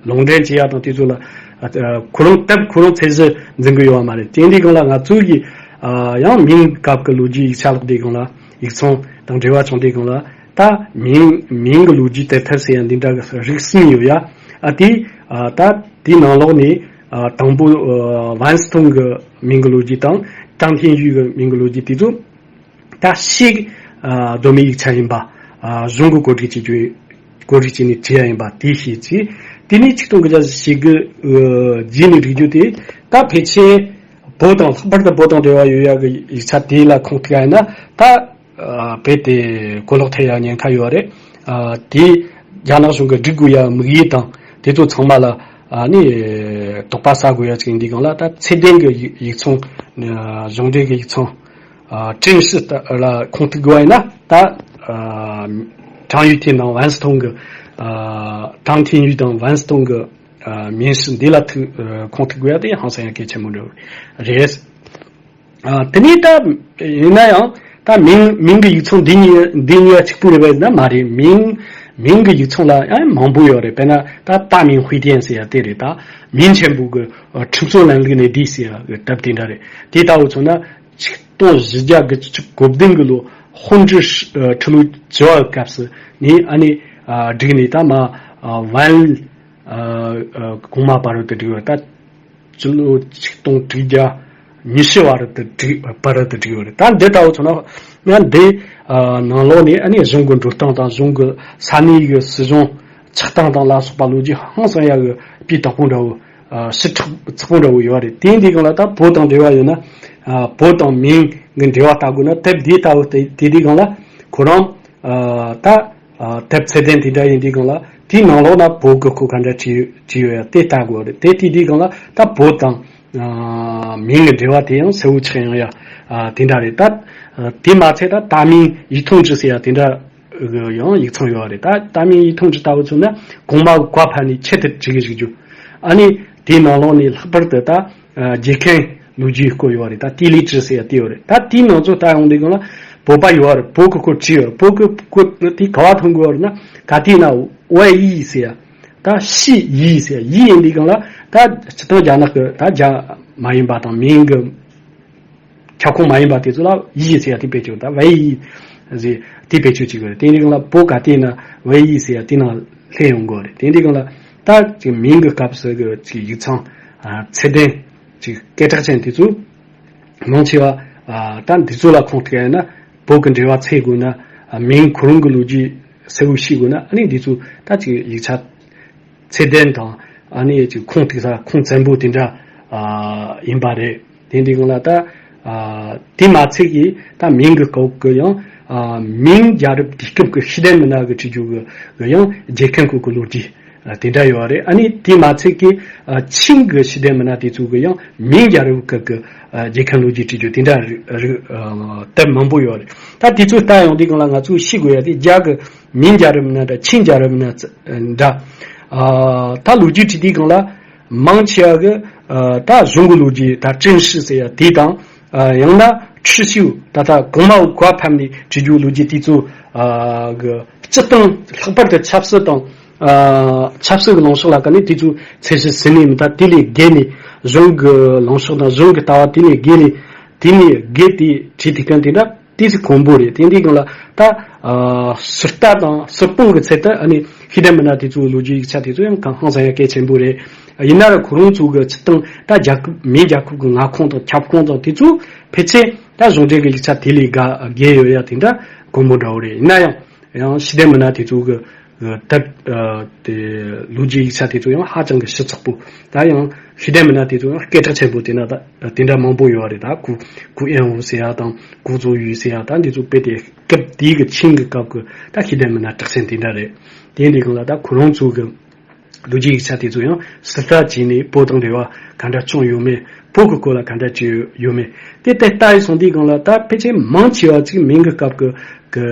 ལུང་འདྲེན་བྱེད་ཡ་དང་དེ་ཚོ་ལ་ཨ་ཁོ་རང་དེབ་ཁོ་རང་ཚད་གཞི་འཛིན་གི་ཡོད་པ་མ་རེད། དེ་འདི་སྒང་ལ་ང་ཚོ་གི་ཨ་ཡང་མིང་སྐབས་ཀྱི་ལོ་རྒྱུས་ཡིག་ཆ་ཀློག་དུས་སྒང་ལ་ཡིག་ཚང་དང་འབྲེལ་བ་བྱུང་དུས་སྒང་ལ་ད་མིང་མིང་གི་ལོ་རྒྱུས་དེབ་ཐེར་ཟེར་ཡ་འདི་འདྲ་གི་རིགས་གསུམ་ཡོད་ཡ། ཨ་དེ་ཨ་ད་དེའི་ནང་ལོགས་ནས་ཨ་དང་པོ་ཨ་ཝན་སི་ཐུང་གི་མིང་གི་ལོ་རྒྱུས་དང་ཀྲང་ཐེན་ཡུས་གི་མིང་གི་ལོ་རྒྱུས་དེ་ཚོ་ད་ཤེས་ཨ་གདོད་མའི་ཡིག་ཆ་ཡིན་པ། ཨ་གཞུང་གི་བཀོད་སྒྲིག་བྱེད་རྒྱུ་བཀོད་སྒྲིག་བྱས་ནས་བྲིས་ཡ་ཡིན་པ་དེ་ཤེས་ཚེ། དེ་ནས་ཆིག་སྟོང་དགུ་བརྒྱ་ཞེ་དགུ་ཨ་རྗེས་ནས་བསྒྲིགས་རྒྱུ་དེ་ད་ཕལ་ཆེར་བོད་དང་ལྷག་པར་དུ་བོད་དང་འབྲེལ་བ་ཡོད་ཡ་གི་ཡིག་ཆ་དེ་ལ་ཁུངས་གཏུགས་ཡ་ཡིན་ན་ད་ཨ་རྦད་དེ་གོ་ལོག་ཐེབས་ཡ་ཉེན་ཁ་ཡོད་རེད། ཨ་དེ་རྒྱ་ནག་གཞུང་གིས་སྒྲིག་དགོས་ཡ་དམིགས་ཡུལ་དང་དེ་ཚོ་ཚང་མ་ལ་ཨ་ནི་དོགས་པ་ཟ་དགོས་ཡ་ཅིག་ཡིན་དུས་སྒང་ལ་ད་ཚད་ལྡན་གྱི་ཡིག་ཡིག་ཚང་ཨ་གཞུང་འབྲེལ་གྱི་ཡིག་ཚང་ཨ་ཀྲིན་ཧྲི་ལ་ཁུངས་གཏུགས་དགོས་པ་ཡིན་ན་ད་ཨ་ཀྲང་ཡུས་ཐེན་དང་ཝན་སི་ཐུང་གི་ཨ་ཀྲང་ཐེན་ཡུས་དང་ཝན་སི་ཐུང་གི་ཨ་མིང་ཧྲི་འདི་ལ་ཐུག་ཨ་ཁུངས་གཏུགས་དགོས་ཡ་དེ་ཧང་སང་ཡ་གལ་ཆེན་པོ་འདྲ་རེད། ཨ་དེ་ནས་ད་ཡིན་ན་ཡང་ད་མིང་མིང་གི་ཡིག་ཚང་འདི་གཉིས་འདི་གཉིས་ཀ་གཅིག་པུ་རེད་པས་ན་མ་རེད། མིང་མིང་གི་ཡིག་ཚང་ལ་ཡང་མང་པོ་ཡོད་རེད། དཔེར་ན་ད་大明会典ཟེར་ཡ་དེ་རེད། ད་明钱朴གི་ཁྲིམས་སྲོལ་ལམ་ལུགས་གནས་བསྡུས་ཟེར་ཡ་གི་དེབ་དེ་འདྲ་རེད། དེ་ལྟ་བུ་མཚོན་ན་ཆིག་སྟོང་བཞི་བརྒྱ་དགུ་བཅུ་གོ་བདུན་གི་ལོ་ཧུན་ཀྲི་ཁྲི་ལོ་བཅུ་པ་གི་སྐབས་སུ་ནས་ཨ་ནི་ཨ་བསྒྲིགས་ནས་ད་མ་ཨ་ཝན་ཨ་ཨ་གོང་མ་བར་དུ་བསྒྲིགས་པ་ད། སྤྱི་ལོ་ཆིག་སྟོང་དྲུག་བརྒྱ་ཉི་ཤུ་བར་དུ་བསྒྲིགས་བར་དུ་བསྒྲིགས་ཡོད་རེད། ད་འདི་ལྟ་བུ་ཚོ་ན་ང་འདི་ཨ་ནང་ལོགས་ནས་ཨ་ནི་གཞུང་གི་འགྲོ་སྟངས་དང་གཞུང་གི་ས་གནས་ཀྱི་སྲིད་གཞུང་ཆགས་སྟངས་དང་ལ་སོགས་པ་ལོ་རྒྱུས་ཧང་སང་ཡག་གི་སྤུས་དག་པོ་འདྲ་བོ་ཨ་ཞིབ་ཕྲ་ཚགས་པོ་འདྲ་བོ་ཡོད་རེད། དེ་འདི་སྒང་ལ་ད་བོད་དང་འབྲེལ་བ་ཡོད་ན་ཨ་བོད་དང་མིང་གི་འབྲེལ་བ་ལྟ་དགོས་ན་དེབ་འདི་ལྟ་བུ་དེ་དེ་འདི་སྒང་ལ་ཁོ་རང་ཨ་ད་ཨ་དེབ་ཚད་ལྡན་དེ་འདྲ་ཡིན་དུས་སྒང་ལ་དེའི་ནང་ལོགས་ན་བོད་གི་ཁོ་ག་འདྲ་བྲིས་བྲིས་ཡོད་ཡ་དེ་ལྟ་དགོས་རེད། དེ་དེ་དུས་སྒང་ལ་ད་བོད་དང་ཨ་མིང་གི་འབྲེལ་བ་དེ་ཡང་གསལ་བོ་ཆགས་ཡོང་ཡ་ཨ་དེ་འདྲ་རེད། ད་ཨ་དེ་མ་ཚད་ད་大明一统制ཟེར་ཡ་དེ་འདྲ་གི་ཡང་ཡིག་ཚང་ཡོད་རེད། ད་大明一统制ལྟ་བུ་ཚོ་ན་གོང་མ་བཀའ་ཕབ་ནས་ཆེད་དུ་བྲིས་གི་བཞུགས་རྒྱུ། ཨ་ནི་དེའི་ནང་ལོགས་ནས་ལྷག་པར་དུ་ད་ཨ་རྒྱལ་ཁའི་ལོ་རྒྱུས་སྐོར་ཡོད་རེད། ད་地理志ཟེར་ཡ་དེ་ཡོད་རེད། ད་དེའི་ནང་ཚོ་ལྟ་ཡོང་དུས་སྒང་ལ་བོད་པ་ཡོད་རེད། བོད་ཀྱི་སྐོར་བྲིས་ཡོད་རེད། བོད་ཀྱི་སྐོར་དེ་ག་བ་མཐོང་གི་ཡོད་རེད་ན་ག་དུས་ན་外一ཟེར་ཡ། ད་西一ཟེར་ཡ་一ཡིན་དུས་སྒང་ལ་ད་སྤྱིར་བཏང་རྒྱ་ནག་གི་ད་རྒྱ་མ་ཡིན་པ་དང་མིང་གི་ཁྱབ་ཁོངས་མ་ཡིན་པ་དེ་ཚོ་ལ་一ཟེར་ཡ་དེ་བེད་སྤྱོད། ད་唯一ཟེར་དེ་བེད་སྤྱོད་བྱེད་དགོས་རེད། དེ་འདི་སྒང་ལ་བོད་ག་དུས་ན་唯一ཟེར་ཡ་དེ་ནང་སླེབས་ཡོང་དགོས་རེད། དེ་འདི་སྒང་ལ་ད་ཅིག་མིང་གི་སྐབས་སུ་གི་ཅིག་ཡིག་ཚང་ཚད་ལྡན་ཅིག་སྐད་གྲགས་ཅན་དེ་ཚོ་མང་ཆེ་བ་ད་འདི་ཚོ་ལ་ཁུངས་གཏུགས་ཡ་ན་བོད་གི་འབྲེལ་བ་འཚོལ་དགོས་ན་མིང་ཁོ་རང་གི་ལོ་རྒྱུས་གསལ་བོ་ཤེས་དགོས་ན་ཨ་ནི་འདི་ཚོ་ད་ཅིག་ཡིག་ཆ་ཚད་ལྡན་དང་ཨ་ནི་ཅིག་ཁུངས་གཏུགས་ས་ཁུངས་བཙན་པོ་དེ་འདྲ་ཨ་ཡིན་པ་རེད། དེ་འདི་སྒང་ལ་ད་ཨ་དེ་མ་ཚད་ཀྱི་ད་མིང་གི་སྐོར་གི་ཡང་ ཨ། མིང་རྒྱལ་རབས་དུས་སྐབས་ཀྱི་ཤེས་ལྡན་མི་སྣ་གི་བྲིས་རྒྱུ་གི་གི་ཡང་རྒྱལ་ཁམས་སྐོར་གྱི་ལོ་རྒྱུས་ཨ་དེ་འདྲ་ཡོད་རེད། ཨ་ནི་དེ་མ་ཚད་ཀྱི་ཨ་ཆིང་གི་ཤེས་ལྡན་མི་སྣ་དེ་ཚོ་གི་ཡང་མིང་རྒྱལ་རབས་སྐབས་ཀྱི་ཨ་རྒྱལ་ཁམས་ལོ་རྒྱུས་བྲིས་རྒྱུ་དེ་འདྲ་རིགས་རིགས་ཨ་དེབ་མང་པོ་ཡོད་རེད། ད་དེ་ཚོ་ལྟ་ཡོང་དུས་སྒང་ལ་ང་ཚོས་ཤེས་དགོས་ཡ་དེ་རྒྱ་གི་མིང་རྒྱལ་རབས་མི་སྣ་འདྲ་ཆིང་རྒྱལ་རབས་མི་སྣ་འདྲ། ཨ་ད་ལོ་རྒྱུས་བྲིས་དུས་སྒང་ལ་མང་ཆེ་བ་གི་ཨ་ད་གཞུང་གི་ལོ་རྒྱུས་ད་ཀྲིན་ཧྲི་ཟེར་ཡ་དེ་དང་། ཨ་ཡང་ན་ཁྲི་ཤིའུ་ད་ལྟ་གོང་མ་བོ་གོ་བ་ཕབ་ནས་བྲིས་རྒྱུ་ལོ་རྒྱུས་དེ་ཚོ་ཨ་གི་སྤྱིར་བཏང་ལྷག་པར་དུ་ཆབ་སྲིད་དང་ཨ་ཆབ་སྲིད་ཀྱི་ལངས་ཕྱོགས་ལ་ཀ་ནས་དེ་ཚོ་ཚད་གཞི་ཟིན་ནས་མི་ད་དེ་ལས་བརྒལ་ནས་གཞུང་གི་ལངས་ཕྱོགས་དང་གཞུང་གི་ལྟ་བ་དེ་ལས་བརྒལ་ནས་དེ་ནས་བརྒལ་ཏེ་བྲིས་དུས་སྐབས་དེ་འདྲ་དེ་ཚོ་དཀོན་པོ་རེད། དེ་འདྲའི་སྒང་ལ་ད་ཨ་ཟུར་ལྟ་དང་ཟུར་སྤོང་གི་ཚད་དུ་ཨ་ནི་ཤེས་ལྡན་མི་སྣ་དེ་ཚོའི་ལོ་རྒྱུས་ཡིག་ཆ་དེ་ཚོ་ཡང་གང་ཧང་སང་ཡ་གལ་ཆེན་པོ་རེད། ཡིན་ན་ར་ཁོ་རང་ཚོ་གི་སྤྱིར་བཏང་ད་རྒྱལ་ཁབ་མིང་རྒྱལ་ཁབ་ཀྱི་མངའ་ཁོངས་དང་ཁྱབ་ཁོངས་དང་དེ་ཚོ་ཕལ་ཆེར་ད་གཞུང་འབྲེལ་གྱི་ཡིག་ཆ་དེ་ལས་བརྒལ་བརྒལ་ཡོད་ཡ་དེ་འདྲ་དཀོན་པོ་འདྲ་བོ་རེད། ཡིན་ན་ཡང་ཡང་ཤེས་ལྡན་མི་སྣ་དེ་ཚོ་གི་གི་དེབ་ཨ་དེ་ལོ་རྒྱུས་ཡིག་ཆ་དེ་ཚོ་ཡང་ཧ་ཅང་གི་ཞིབ་ཚགས་པོ། ད་ཡང་ཤེས་ལྡན་མི་སྣ་དེ་ཚོ་ཡང་སྐད་གྲགས་ཆེན་པོ་དེ་ན་ད་དེ་འདྲ་མང་པོ་ཡོད་རེད། ད་གུ་གུ་ཨེན་ཝུ་ཟེར་ཡ་དང་གུ་ཙོ་ཡུས་ཟེར་ཡ་ད་འདི་ཚོ་དཔེ་དེ་སྐབས་དེའི་གི་ཆིང་གི་སྐབས་གི་ད་ཤེས་ལྡན་མི་སྣ་གྲགས་ཅན་དེ་འདྲ་རེད། དེ་འདི་གང་ལ་ད་ཁོ་རང་ཚོ་གི་ལོ་རྒྱུས་ཡིག་ཆ་དེ་ཚོ་ཡང་ཟུར་ལྟ་བྱས་ནས་བོད་དང་འབྲེལ་བ་ག་འདྲ་བྱུང་ཡོད་མེད། བོད་ཀྱི་སྐོར་ལ་ག་འདྲ་བྱས་ཡོད་མེད། དེ་ལྟ་ལྟ་ཡི་སོང་དུས་སྒང་ལ་ད་ཕལ་ཆེར་མང་ཆེ་བ་ཅིག་མིང་གི་སྐབས་ཀྱི་གི་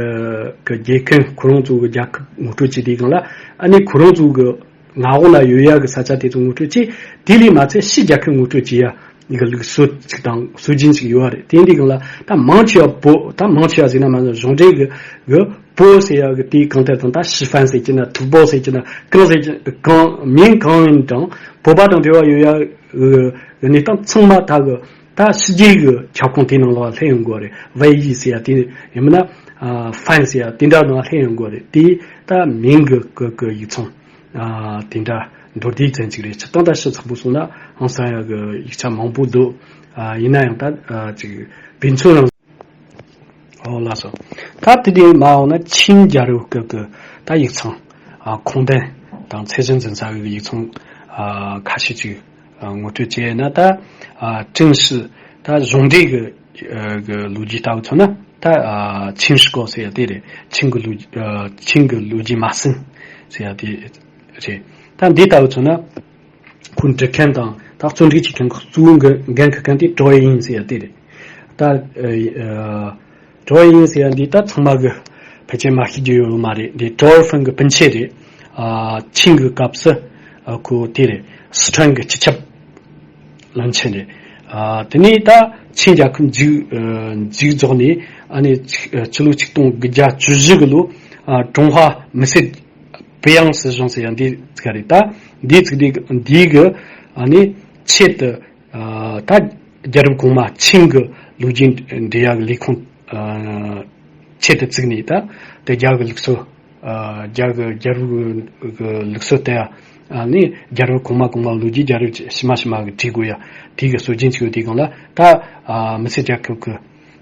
གི་རྒྱལ་ཁམས་ཁོ་རང་ཚོ་གི་རྒྱལ་ཁབ་ངོ་སྤྲོད་བྱེད་དུས་སྒང་ལ་ཨ་ནི་ཁོ་རང་ཚོ་གི་མངའ་འོག་ལ་ཡོད་ཡ་གི་ས་ཆ་དེ་ཚོ་ངོ་སྤྲོད་བྱས། དེ་ལས་མ་ཚད་ཕྱི་རྒྱལ་ཁབ་ངོ་སྤྲོད་བྱེད་ཡ་གི་ལུགས་སྲོལ་ཅིག་དང་སྲོལ་རྒྱུན་ཅིག་ཡོད་རེད། དེ་འདི་སྒང་ལ་ད་མང་ཆེ་བ་བོད་ད་མང་ཆེ་བ་ཟེར་ན་མ་ཟད་གཞུང་འབྲེལ་གི་གི་བོད་ཟེར་ཡ་གི་དེའི་གང་ལྟར་དང་ད་ཞི་ཧྥན་ཟེར་གྱི་ན་ཐུག་པོ་ཟེར་གྱི་ན་གང་ཟེར་གྱི་གང་མིང་གང་ཡིན་ཀྱང་བོད་པ་དང་འབྲེལ་བ་ཡོད་ཡ་གི་གནས་སྟངས་ཚང་མ་ད་གི་ད་ཕྱི་རྒྱལ་གི་ཁྱབ་ཁོངས་དེའི་ནང་ལ་སླེབས་ཡོང་དགོས་རེད། ཝེ་ཡི་ཟེར་ཡ་དེ་ཡིན་མིན་ན་ཧྥན་ཟེར་ཡ་དེ་འདྲ་ནང་སླེབས་ཡོང་དགོས་རེད། དེ་ད་མིང་གི་གི་གི་ཡིག་ཚང་དེ་འདྲ་མདོར་བསྡུས་ཙམ་ཅིག་རེད། སྤྱིར་བཏང་ད་ཞིབ་ཚགས་པོ་སོང་ན་ཧང་སང་ཡ་གི་ཡིག་ཆ་མང་པོ་འདུག་ཡིན་ན་ཡང་ད་ཅིག་དཔེ་མཚོན་རང་ཨོ་ལགས་སོ། ད་དེ་དེ་མ་འོངས་ན་ཆིང་རྒྱལ་རབས་སྐབས་ཀྱི་ད་ཡིག་ཚང་ཨ་ཁུངས་ལྡན་དང་ཚད་གཞི་འཛིན་ས་གི་ཡིག་ཚང་ཨ་ཁ་ཤས་ཅིག་ཨ་ངོ་སྤྲོད་བྱས་ན། ད་ཨ་ཀྲིན་ཧྲི་ད་གཞུང་འབྲེལ་གྱི་ཨ་གི་ལོ་རྒྱུས་ལྟ་བུ་མཚོན་ན། ད་ཨ་ཆིང་ཧྲི་ཀོ་ཟེར་ཡ་དེ་རེད། ཆིང་གི་ལོ་ཨ་ཆིང་གི་ལོ་རྒྱུས་མ་ཟིན་ཟེར་ཡ་དེ་རེད། ད་འདི་ལྟ་བུ་མཚོན་ན། ཁོ་འབྲི་མཁན་དང་ད་རྩོམ་སྒྲིག་བྱེད་མཁན་གྱི་གཙོ་བོ་འགན་འགན་འཁུར་མཁན་དེ་ཀྲོའེ་ཡིན་ཟེར་ཡ་དེ་རེད། ད་ཨ་ཀྲོའེ་ཡིན་ཟེར་ཡ་འདི་ད་ཚང་མ་གི་ཕལ་ཆེར་མ་ཤེས་རྒྱུ་ཡོད་མ་རེད། འདི་ཀྲོའེ་ཧྥན་གྱི་སྤུན་མཆེད་རེད། ཨ་ཆིང་གི་སྐབས་སུ་ཨ་ཁོ་དེ་རེད། སི་ཁྲོན་གྱི་སྤྱི་ཁྱབ་བློན་ཆེན་རེད། ཨ་དེ་ནས་ད་ཆིང་རྒྱལ་ཁབ་མཇུག་ཨ་མཇུག་རྫོགས་ནས་ཨ་ནི་ཕྱི་ལོ་ཆིག་སྟོང་དགུ་བརྒྱ་བཅུ་བཞི་གི་ལོ་ཨ་ཀྲུང་ཧྭ་མི་སེར་པེ་ཡང་སྲིད་གཞུང་ཟེར་ཡ་འདི་ཚིག་རེད། ད་འདི་ཚིག་འདི་འདི་གི་ཨ་ནི་ཆེད་དུ་ཨ་ད་རྒྱལ་རབས་གོང་མ་ཆིང་གི་ལོ་རྒྱུས་འབྲི་ཡ་གི་ལས་ཁུངས་ཨ་ཆེད་དུ་བཙུགས་ནས། ད་དེ་རྒྱ་གི་ལུགས་སྲོལ་ཨ་རྒྱ་གི་རྒྱལ་རབས་གི་ལུགས་སྲོལ་ལྟར་ཨ་ནི་རྒྱལ་རབས་གོང་མ་གོང་མ་ལོ་རྒྱུས་རྒྱལ་རབས་ཕྱི་མ་ཕྱི་མ་གི་བྲིས་དགོས་ཡ་དེ་གི་སྲོལ་རྒྱུན་ཅིག་ཡོད་དུས་སྒང་ལ། ད་ཨ་མི་སེར་རྒྱལ་ཁབ་ཀྱི་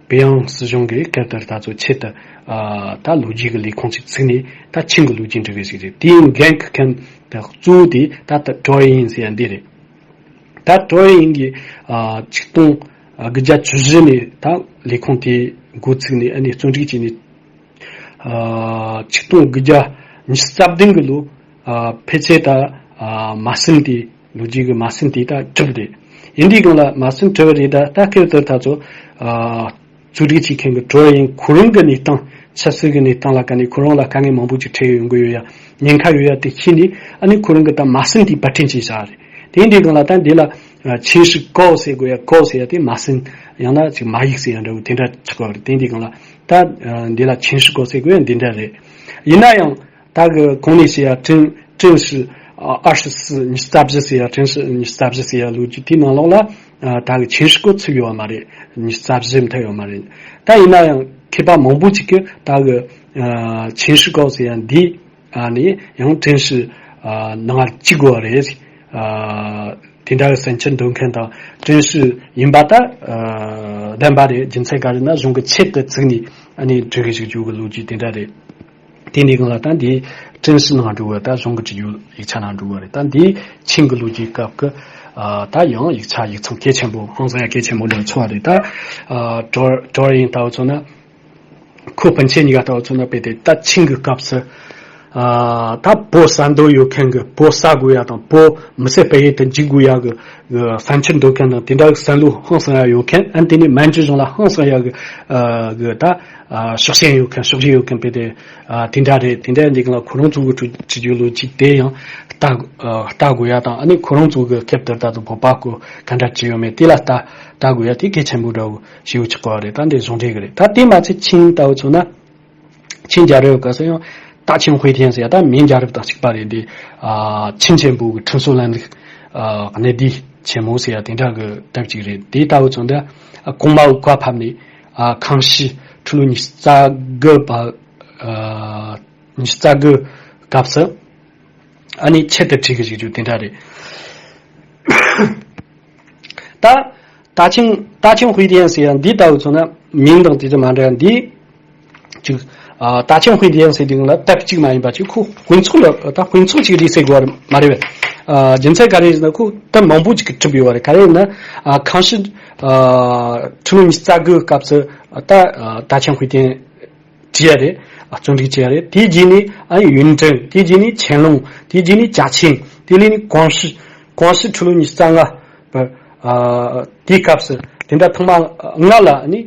པེ་ཡང་སྲིད་གཞུང་གིས་སྐབས་དེར་ད་ཚོ་ཆེད་དུ་ཨ་ད་ལོ་རྒྱུས་ཀྱི་ལས་ཁུངས་ཅིག་བཙུགས་ནས་ད་ཆིང་གི་ལོ་རྒྱུས་འབྲི་གི་ཞིག་རེད། དེའི་འགན་འཁུར་མཁན་དེ་གཙོ་བོ་དེ་ད་ད་ཀྲོའེ་ཡིན་ཟེར་ཡ་འདི་རེད། ད་ཀྲོའེ་ཡིན་གྱིས་ཨ་ཆིག་སྟོང་དགུ་བརྒྱ་བཅུ་བཞི་ནས་ད་ལས་ཁུངས་དེ་འགོ་བཙུགས་ནས་ཨ་ནི་རྩོམ་སྒྲིག་བྱས་ནས། ཨ་ཆིག་སྟོང་དགུ་བརྒྱ་ཉི་ཤུ་རྩ་བདུན་གི་ལོ་ཨ་ཕལ་ཆེར་ད་ཨ་མ་ཟིན་ཏེ་ལོ་རྒྱུས་ཀྱི་མ་ཟིན་ཏེ་ད་གྲུབ་རེད། ཡིན་དུས་སྒང་ལ་མ་ཟིན་གྲུབ་རེད། ད་ད་སྐབས་དེར་ད་ཚོ་ཨ་གཙོ་སྒྲིག་བྱེད་མཁན་གྱི་ཀྲོའེ་ཡིན་ཁོ་རང་གི་གནས་སྟངས་ཆབ་སྲིད་ཀྱི་གནས་སྟངས་ལ་ཀ་ནས་ཁོ་རང་ལ་དཀའ་ངལ་མང་པོ་ཅིག་འཕྲད་ཡོང་གི་ཡོད་ཡ་ཉེན་ཁ་ཡོད་ཡ་དེ་ཤེས་ནས་ཨ་ནི་ཁོ་རང་གི་ད་མ་ཟིན་ཏེ་པར་སྐྲུན་བྱས་བཞག་རེད། དེ་ཡིན་དུས་སྒང་ལ་ད་འདི་ལ་ཨ་ཆིང་ཧྲི་ཀོ་ཟེར་དགོས་ཡ་ཀོ་ཟེར་ཡ་དེ་མ་ཟིན་ཡང་ན་ཅིག་མ་ཡིག་ཟེར་ཡ་འདྲ་བོ་དེ་འདྲ་ཆགས་པ་རེད། དེ་ཡིན་དུས་སྒང་ལ། ད་ཨ་འདི་ལ་ཆིང་ཧྲི་ཀོ་ཟེར་དགོས་ཡ་འདི་འདྲ་རེད། ཡིན་ན་ཡང་ད་གི་གོང་ནས་བཤད་ཡ་ཀྲིན་ཀྲིན་ཧྲི་ཨ་ཨར་ཧྲི་སི་ཉི་ཤུ་རྩ་བཞི་ཟེར་ཡ་ཀྲིན་ཧྲི་ཉི་ཤུ་རྩ་བཞི་ཟེར་ཡ་ལོ་རྒྱུས་དེའི་ནང་ལོགས་ལ་ཨ་ད་གི་ཆིང་ཧྲི་ཀོ་ཚུད་ཡོད་པ་མ་རེད། ཉི་ཤུ་རྩ་བཞི་མཐའ་ཡོད་མ་རེད། ད་ཡིན་ན་ཡང་མཁས་པ་མང་པོ་ཅིག་གིས་ད་གི་ཨ་ཆིང་ཧྲི་ཀོ་ཟེར་ཡ་འདི་ཨ་ནི་ཡང་ཀྲིན་ཧྲི་ཨ་ནང་ལ་བཅུག་དགོས་པ་རེད། ཨ་དེ་འདྲ་གི་ཟིན་བྲིས་འདོན་མཁན་དང་ཀྲིན་ཧྲི་ཡིན་པ་ད་ཨ་བདེན་པ་རེད། རྒྱུ་མཚན་ག་རེ་ན་གཞུང་གི་ཆེད་དུ་བཙུགས་ནས་ཨ་ནི་འབྲི་གི་བཞུགས་རྒྱུ་གི་ལོ་རྒྱུས་དེ་འདྲ་རེད། དེ་ནས་གང་ལ་ད་འདི་ཀྲིན་ཧྲི་ནང་འགྲོ་བ་ད་གཞུང་གི་བྲིས་རྒྱུ་ཡིག་ཆ་ནང་འགྲོ་བ་རེད། ད་འདི་ཆིང་གི་ལོ་རྒྱུས་སྐབས་ཀྱི་ཨ་ད་ཡང་ཡིག་ཆ་ཡིག་ཚང་གལ་ཆེན་པོ་ཧང་སང་ཡ་གལ་ཆེན་པོ་འདྲ་ཚོ་བ་རེད། ད་ཨ་ཀྲོ་ཀྲོ་ཡིན་ལྟ་བུ་ཚོ་ན། ཁོ་སྤུན་མཆེད་གཉིས་ཀ་ལྟ་བུ་མཚོན་ན་དཔེ་དེ་ད་ཆིང་གི་སྐབས་སུ། ཨ་ད་བོད་གསར་འདོད་ཡོད་མཁན་གི་བོད་གསར་དགོས་ཡ་དང་བོད་མི་སེར་སྤེལ་ཡུལ་དུ་འཇུག་དགོས་ཡ་གི་གི་བསམ་འཆར་འདོད་མཁན་དང་དེ་འདྲ་གི་བསམ་བློ་ཧང་སང་ཡ་ཡོད་མཁན། ཨ་ནི་དེ་ནས་མན་ཇུ་གཞུང་ལ་ཧང་སང་ཡ་གི་ཨ་གི་ད་ཨ་ཕྱོགས་ཞེན་ཡོད་མཁན་ཕྱོགས་ཞེན་ཡོད་མཁན་དཔེ་དེ་ཨ་དེ་འདྲ་རེད། དེ་འདྲ་འདི་ག་ལ་ཁོ་རང་ཚོ་གི་ཁྲོད་ཀྱི་ལོ་རྒྱུས་དེ་ཡང་ལྟ་ཨ་ལྟ་དགོས་ཡ་དང་། ཨ་ནི་ཁོ་རང་ཚོ་གི་སྐབས་དེར་ད་དུང་བོད་པ་སྐོར་ག་འདྲ་བྱས་ཡོད་མེད་དེ་ལ་ལྟ་ལྟ་དགོས་ཡ་དེ་གལ་ཆེན་པོ་འདྲ་བོ་ཞེ་པོ་ཆགས་པ་རེད། ད་འདི་གཞུང་འབྲེལ་གི་རེད། ད་དེ་མ་ཚད་ཆིང་ལྟ་བུ་མཚོན་ན། ཆིང་རྒྱལ་རབས་སྐབས་སུ་ཡང་ད་ཆིང་ཧུའེ་ཐེན་ཟེར་ཡ་ད་མིང་རྒྱལ་རབས་དང་གཅིག་པ་རེད། འདི་ཨ་ཆིང་ཆེན་པོ་གི་ཁྲིམས་སྲོལ་ལམ་ལུགས་ཨ་གནད་བསྡུས་ཆེན་མོ་ཟེར་ཡ་དེ་འདྲ་གི་སྟབས་གཅིག་རེད། དེ་ལྟ་བུ་མཚོན་ན་ཨ་གོང་མ་བཀའ་ཕབ་ནས་ཨ་ཁང་ཤིས་ཁྲི་ལོ་ཉི་ཤུ་རྩ་དགུ་པ་ཨ་ཉི་ཤུ་རྩ་དགུ་སྐབས་སུ་ཨ་ནི་ཆེད་དུ་བྲིས་གི་བཞུགས་རྒྱུ་དེ་འདྲ་རེད། ད་ད་ཆིང་ད་ཆིང་ཧུའེ་ཐེན་ཟེར་ཡ་འདི་ལྟ་བུ་མཚོན་ན་མིང་དང་དེ་ཚོ་མ་འདྲ་ཡ་འདི་ཅིག་ཨ་ད་ཆིང་ཧུའེ་ཐེན་ཟེར་དུས་ལ་སྟབས་གཅིག་མ་ཡིན་པ་ཅིག་ཁོ་དཔེ་ཚོགས་ལ་ད་དཔེ་ཚོགས་ཅིག་རེད་ཟེར་དགོས་པ་མ་རེད་པས། ཨ་རྒྱུ་མཚན་ག་རེ་ཡིན་ན་ཁོ་ད་མང་པོ་ཅིག་གིས་གྲུབ་ཡོད་པ་རེད། ག་རེ་ཡིན་ན་ཨ་ཁང་ཤིས་ཨ་ཁྲི་ལོ་ཉི་ཤུ་རྩ་དགུ་སྐབས་སུ་ད་ཨ་ད་ཆིང་ཧུའེ་ཐེན་བྲིས་ཡ་རེད། ཨ་བརྩོན་འགྲུས་བྱས་ཡ་རེད། དེའི་རྗེས་ནས་ཨ་ཡུན་ཀྲེང་། དེའི་རྗེས་ནས་ཆན་ལུང་། དེའི་རྗེས་ནས་ཅ་ཆིང་། དེ་ལས་ནས་ཀོང་ཤི། ཀོང་ཤི་ཁྲི་ལོ་ཉི་ཤུ་རྩ་ལྔ་པ། ཨ་དེའི་སྐབས་སུ་དེ་འདྲ་ཐེངས་མ་ལྔ་ལ་ནི་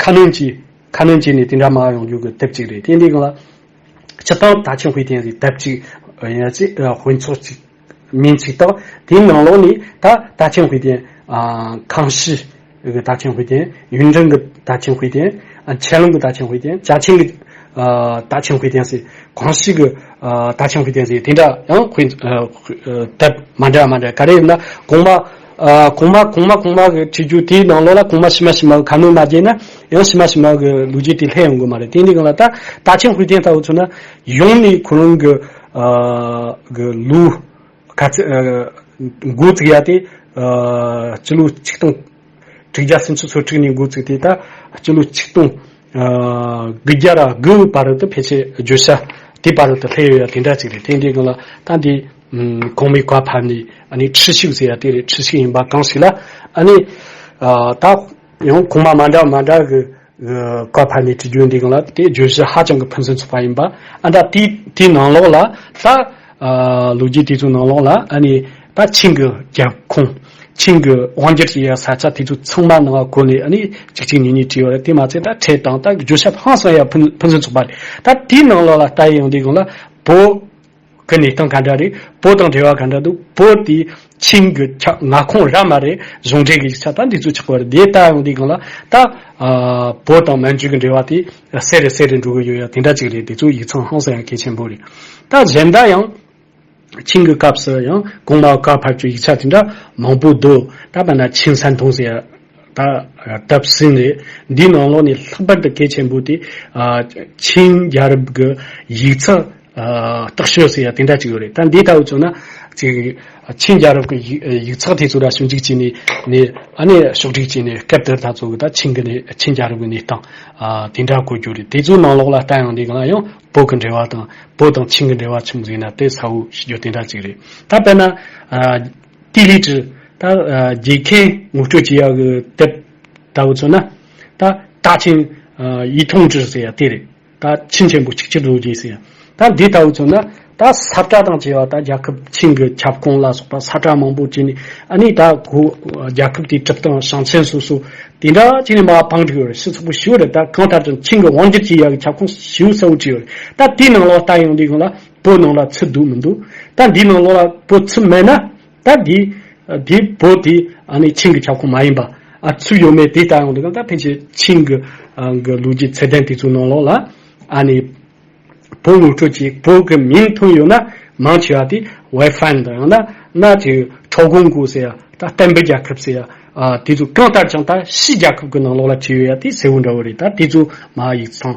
ཁ་གནོན་གྱིས་ཁ་གནོན་བྱས་ནས་དེ་འདྲ་མར་ཡོང་རྒྱུ་གི་སྟབས་གཅིག་རེད། དེ་འདི་གང་ལ་སྤྱིར་བཏང་ད་ཆིང་ཧུའེ་ཐེན་ཟེར་སྟབས་གཅིག་ཡིན་ཡ་ཅིག་དཔེ་ཚོགས་གཅིག་མིང་ཚིག་དང་དེའི་ནང་ལོགས་ནས་ད་ད་ཆིང་ཧུའེ་ཐེན་ཨ་ཁང་ཤིས་གི་ད་ཆིང་ཧུའེ་ཐེན། ཡུན་ཀྲེང་གི་ད་ཆིང་ཧུའེ་ཐེན། ཨ་ཆན་ལུང་གི་ད་ཆིང་ཧུའེ་ཐེན། ཅ་ཆིང་གི་ཨ་ད་ཆིང་ཧུའེ་ཐེན་ཟེར། ཀོང་ཤི་གི་ཨ་ད་ཆིང་ཧུའེ་ཐེན་ཟེར། དེ་འདྲ་ཡང་དཔེ་ཨ་ཨ་སྟབས་མ་འདྲ་མ་འདྲ་ག་རེ་ཡིན་ན་གོང་མ་ཨ་གོང་མ་གོང་མ་གོང་མ་གི་བྲིས་རྒྱུ་དེའི་ནང་ལོགས་ལ་གོང་མ་ཕྱི་མ་ཕྱི་མ་གི་ཁ་གནོན་མ་བྱས་ན་ཡང་ཕྱི་མ་ཕྱི་མ་གི་ལོ་རྒྱུས་དེ་ལྷད་ཡོང་གི་མ་རེད། དེ་འདི་གང་ལ་ད་ད་ཆིང་ཧུའེ་ཐེན་ལྟ་བུ་མཚོན་ན་ཡོངས་ནས་ཁོ་རང་གི་ཨ་གི་ལོ་ག་ཚོད་ཨ་འགོ་བཙུགས་ཡ་དེ་ཨ་སྤྱི་ལོ་ཆིག་སྟོང་དྲུག་བརྒྱ་སུམ་ཅུ་སོ་དྲུག་ནས་འགོ་བཙུགས་ཏེ་ད་སྤྱི་ལོ་ཆིག་སྟོང་ཨ་དགུ་བརྒྱ་ར་དགུ་བར་དུ་ཕལ་ཆེར་བརྗོད་བྱ་དེ་བར་དུ་སླེབས་ཡོད་ཡ་དེ་འདྲ་ཅིག་རེད། དེ་འདྲའི་སྒང་ལ་ད་འདི་ཨ་གོང་མའི་བཀའ་ཕབ་ནས་ཨ་ནི་ཁྲི་བཞུགས་ཟེར་ཡ་དེ་རེད། ཁྲི་བཞུགས་ཡིན་པ་གང་ཞིག་ལ་ཨ་ནི་ཨ་ད་ཡང་གོང་མ་མ་འདྲ་མ་འདྲ་གི་བཀའ་ཕབ་ནས་བྲིས་རྒྱུ་འདི་གང་ལ་དེ་བརྗོད་གཞི་ཧ་ཅང་གི་ཕུན་སུམ་ཚོགས་པ་ཡིན་པ། ཨ་ད་དེའི་དེའི་ནང་ལོགས་ལ་ད་ཨ་ལོ་རྒྱུས་དེ་ཚོའི་ནང་ལོགས་ལ་ཨ་ནི་ད་ཆིང་གི་རྒྱབ་ཁུངས། ཆིང་གི་དབང་སྒྱུར་བྱེད་ཡ་ས་ཆ་དེ་ཚོ་ཚང་མ་ནང་ལ་གོ་ནས་ཨ་ནི་གཅིག་གཅིག་གཉིས་གཉིས་བྲིས་ཡོད་རེད། དེ་མ་ཚད་ད་ཕྲད་དང་ད་བརྗོད་བྱ་ཧང་སང་ཡ་ཕུན་ཕུན་སུམ་ཚོགས་པ་རེད། ད་དེའི་ནང་ལོགས་ལ་ལྟ་ཡི་ཡོང་དུས་སྒང་ལ་བོད་གི་གནས་སྟངས་ག་འདྲ་རེད། བོད་དང་འབྲེལ་བ་ག་འདྲ་འདུག་བོད་དེ་ཆིང་གི་ཆ་མངའ་ཁོངས་ར་མ་རེད། གཞུང་འབྲེལ་གི་ཡིག་ཆ་ད་འདི་ཚོ་ཆགས་པ་རེད། དེ་ལྟ་ཡོང་དུས་སྒང་ལ་ད་ཨ་བོད་དང་མན་ཇུ་གི་འབྲེལ་བ་དེ་གསལ་རུ་གསལ་རུ་འགྲོ་གི་ཡོད་ཡ་དེ་འདྲ་ཅིག་རེད། དེ་ཚོ་ཡིག་ཚང་ཧང་སང་ཡ་གལ་ཆེན་པོ་རེད། ད་གཞན་དག་ཡང་ཆིང་གི་སྐབས་སུ་ཡང་གོང་མ་བཀའ་ཕབ་རྒྱུ་ཡིག་ཆ་དེ་འདྲ་མང་པོ་འདུག་ད་དཔེར་ན་ཆིང་སན་ཐུང་ཟེར་ཡ་ད་ལྟ་ཟིན་རེད། འདིའི་ནང་ལོགས་ནས་ལྷག་པར་དུ་གལ་ཆེན་པོ་དེ་ཨ་ཆིང་རྒྱལ་རབས་ཀྱི་ཡིག་ཚགས་ཨ་རྟགས་ཤོག་ཟེར་ཡ་དེ་འདྲ་ཅིག་ཡོད་རེད། ད་འདི་ལྟ་བུ་བྱུང་ན་ཅིག་ཆིང་རྒྱལ་རབས་ཀྱི་ཡིག་ཡིག་ཚགས་དེ་ཚོ་ར་ཞིབ་འཇུག་བྱས་ནས་ནས་ཨ་ནི་ཕྱོགས་སྒྲིག་བྱས་ནས་སྐབས་དེར་ད་ཚོ་གི་ད་ཆིང་གི་ནས་ཆིང་རྒྱལ་རབས་ཀྱི་གནས་སྟངས་ཨ་དེ་འདྲ་གོ་རྒྱུ་རེད། དེ་ཚོའི་ནང་ལོགས་ལ་ལྟ་ཡོང་དུས་སྒང་ལ་ཡང་བོད་ཀྱི་འབྲེལ་བ་དང་བོད་དང་ཆིང་གི་འབྲེལ་བ་ཆི་མོ་ཟིག་ཡིན་ན་དེ་གསལ་བོ་ཤེས་རྒྱུ་དེ་འདྲ་ཅིག་རེད། ད་དཔེར་ན་ཨ་ཏི་ལི་ཀྲི་ད་ཨ་རྗེ་མཁན་ངོ་སྤྲོད་བྱེད་ཡག་གི་དེབ་ལྟ་བུ་མཚོན་ན་ད་ད་ཆིང་ཨ་ཡི་ཐུང་ཀྲི་ཟེར་ཡ་དེ་རེད། ད་ཆིང་ཆེན་པོ་ཆིག་ཆར་ལོ་རྒྱུས་ཟེར་ཡ། ད་འདི་ལྟ་བུ་མཚོན་ན་ད་ས་བཀྲ་དང་བཅས་པ་ད་རྒྱལ་ཁབ་ཆིང་གི་ཁྱབ་ཁོངས་ལ་སོགས་པ་ས་བཀྲ་མང་པོ་བྱས་ནས་ཨ་ནི་ད་གོ་རྒྱལ་ཁབ་དེའི་གྲུབ་སྟངས་ཞིང་ཆེན་སོ་སོ་དེ་འདྲ་བྱས་ནས་མར་བང་སྒྲིག་ཡོད་རེད། ཞིབ་ཚགས་པོ་ཞིག་ཡོད་རེད། ད་གང་ལྟར་ཀྱང་ཆིང་གི་དབང་སྒྱུར་གྱི་ཡག་གི་ཁྱབ་ཁོངས་ཞིབ་གསལ་བོ་བྲིས་ཡོད་རེད། ད་དེའི་ནང་ལོགས་ལྟ་ཡོང་དུས་སྒང་ལ་བོད་ནང་ལ་ཚུད་འདུག་མི་འདུག་ད་འདིའི་ནང་ལོགས་ལ་བོད་ཚུད་མེད་ན། ད་འདི་འདི་བོད་དེ་ཨ་ནི་ཆིང་གི་ཁྱབ་ཁོངས་མ་ཡིན་པ་ཨ་ཚུད་ཡོད་མེད་དེ་ལྟ་ཡོང་དུས་སྒང་ད་ཕལ་ཆེར་ཆིང་གི་ཨ་གི་ལོ་རྒྱུས་ཚད་ལྡན་དེ་ཚོའི་ནང་ལོགས་ལ་ཨ་ནི་བོད་ངོ་སྤྲོད་ཀྱིས་བོད་གི་མིང་ཐོན་ཡོད་ན་མང་ཆེ་བ་དེ་ཝེ་ཧྥན་དང་ཡང་ན་ན་ཅིག་ཁྲའོ་ཀོང་ཀུའུ་ཟེར་ཡ་ད་བསྟན་པའི་རྒྱལ་ཁབ་ཟེར་ཡ་ཨ་དེ་ཚོ་གང་ལྟར་ཀྱང་ད་ཕྱིའི་རྒྱལ་ཁབ་གི་ནང་ལོགས་ལ་བྲིས་ཡོད་ཡ་དེ་གསལ་བོ་འདྲ་བོ་རེད། ད་དེ་ཚོ་མ་ཡིག་ཚང་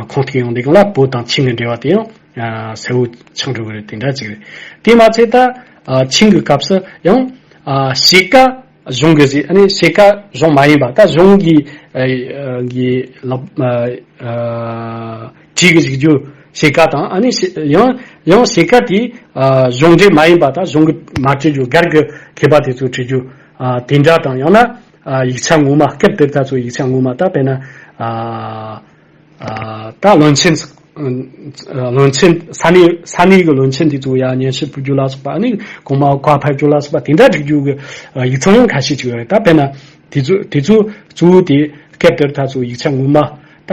ཁོང་ཐུག་ཡོང་དུས་སྒང་ལ་བོད་དང་ཆིང་གི་འབྲེལ་བ་དེ་ཡང་། ཨ་གསལ་བོ་ཆགས་འགྲོ་གི་རེད། དེ་འདྲ་ཅིག་རེད། དེ་མ་ཚད་ད་ཨ་ཆིང་གི་སྐབས་སུ་ཡང་ཨ་ཕྱེད་ཀ་གཞུང་གི་རེད། ཨ་ནི་ཕྱེད་ཀ་གཞུང་མ་ཡིན་པ་ད་གཞུང་གི་ཨ་གི་ལག་ཨ་ཨ་བྲིས་གི་བཞུགས་རྒྱུ་ཕྱེད་ཀ་དང་ཨ་ནི་ཕྱེ་ཡང་ཡང་ཕྱེད་ཀ་དེ་ཨ་གཞུང་འབྲེལ་མ་ཡིན་པ་ད་གཞུང་གི་མ་བྲིས་རྒྱུ་སྒེར་གི་མཁས་པ་དེ་ཚོས་བྲིས་རྒྱུ་ཨ་དེ་འདྲ་དང་ཡང་ན་ཨ་ཡིག་ཆ་ངོ་མ་སྐབས་དེར་ད་ཚོ་ཡིག་ཆ་ངོ་མ་ད་དཔེར་ན་ཨ། ད་བློན་ཆེན། བློན་ཆེན་ས་གནས་ས་གནས་ཀྱི་བློན་ཆེན་དེ་ཚོ་ཡ་སྙན་ཞུ་ཕུལ་རྒྱུ་ལ་སོགས་པ། ཨ་ནི་གོང་མ་བཀའ་ཕེབས་རྒྱུ་ལ་སོགས་པ་དེ་འདྲ་སྒྲིག་རྒྱུ་གི་ཡིག་ཚང་ཡང་ཁ་ཤས་ཅིག་ཡོད་རེད། ད་དཔེར་ན་དེ་ཚོ་དེ་ཚོ་གཙོ་བོ་དེ་སྐབས་དེར་ད་ཚོ་ཡིག་ཆ་ངོ་མ་ད་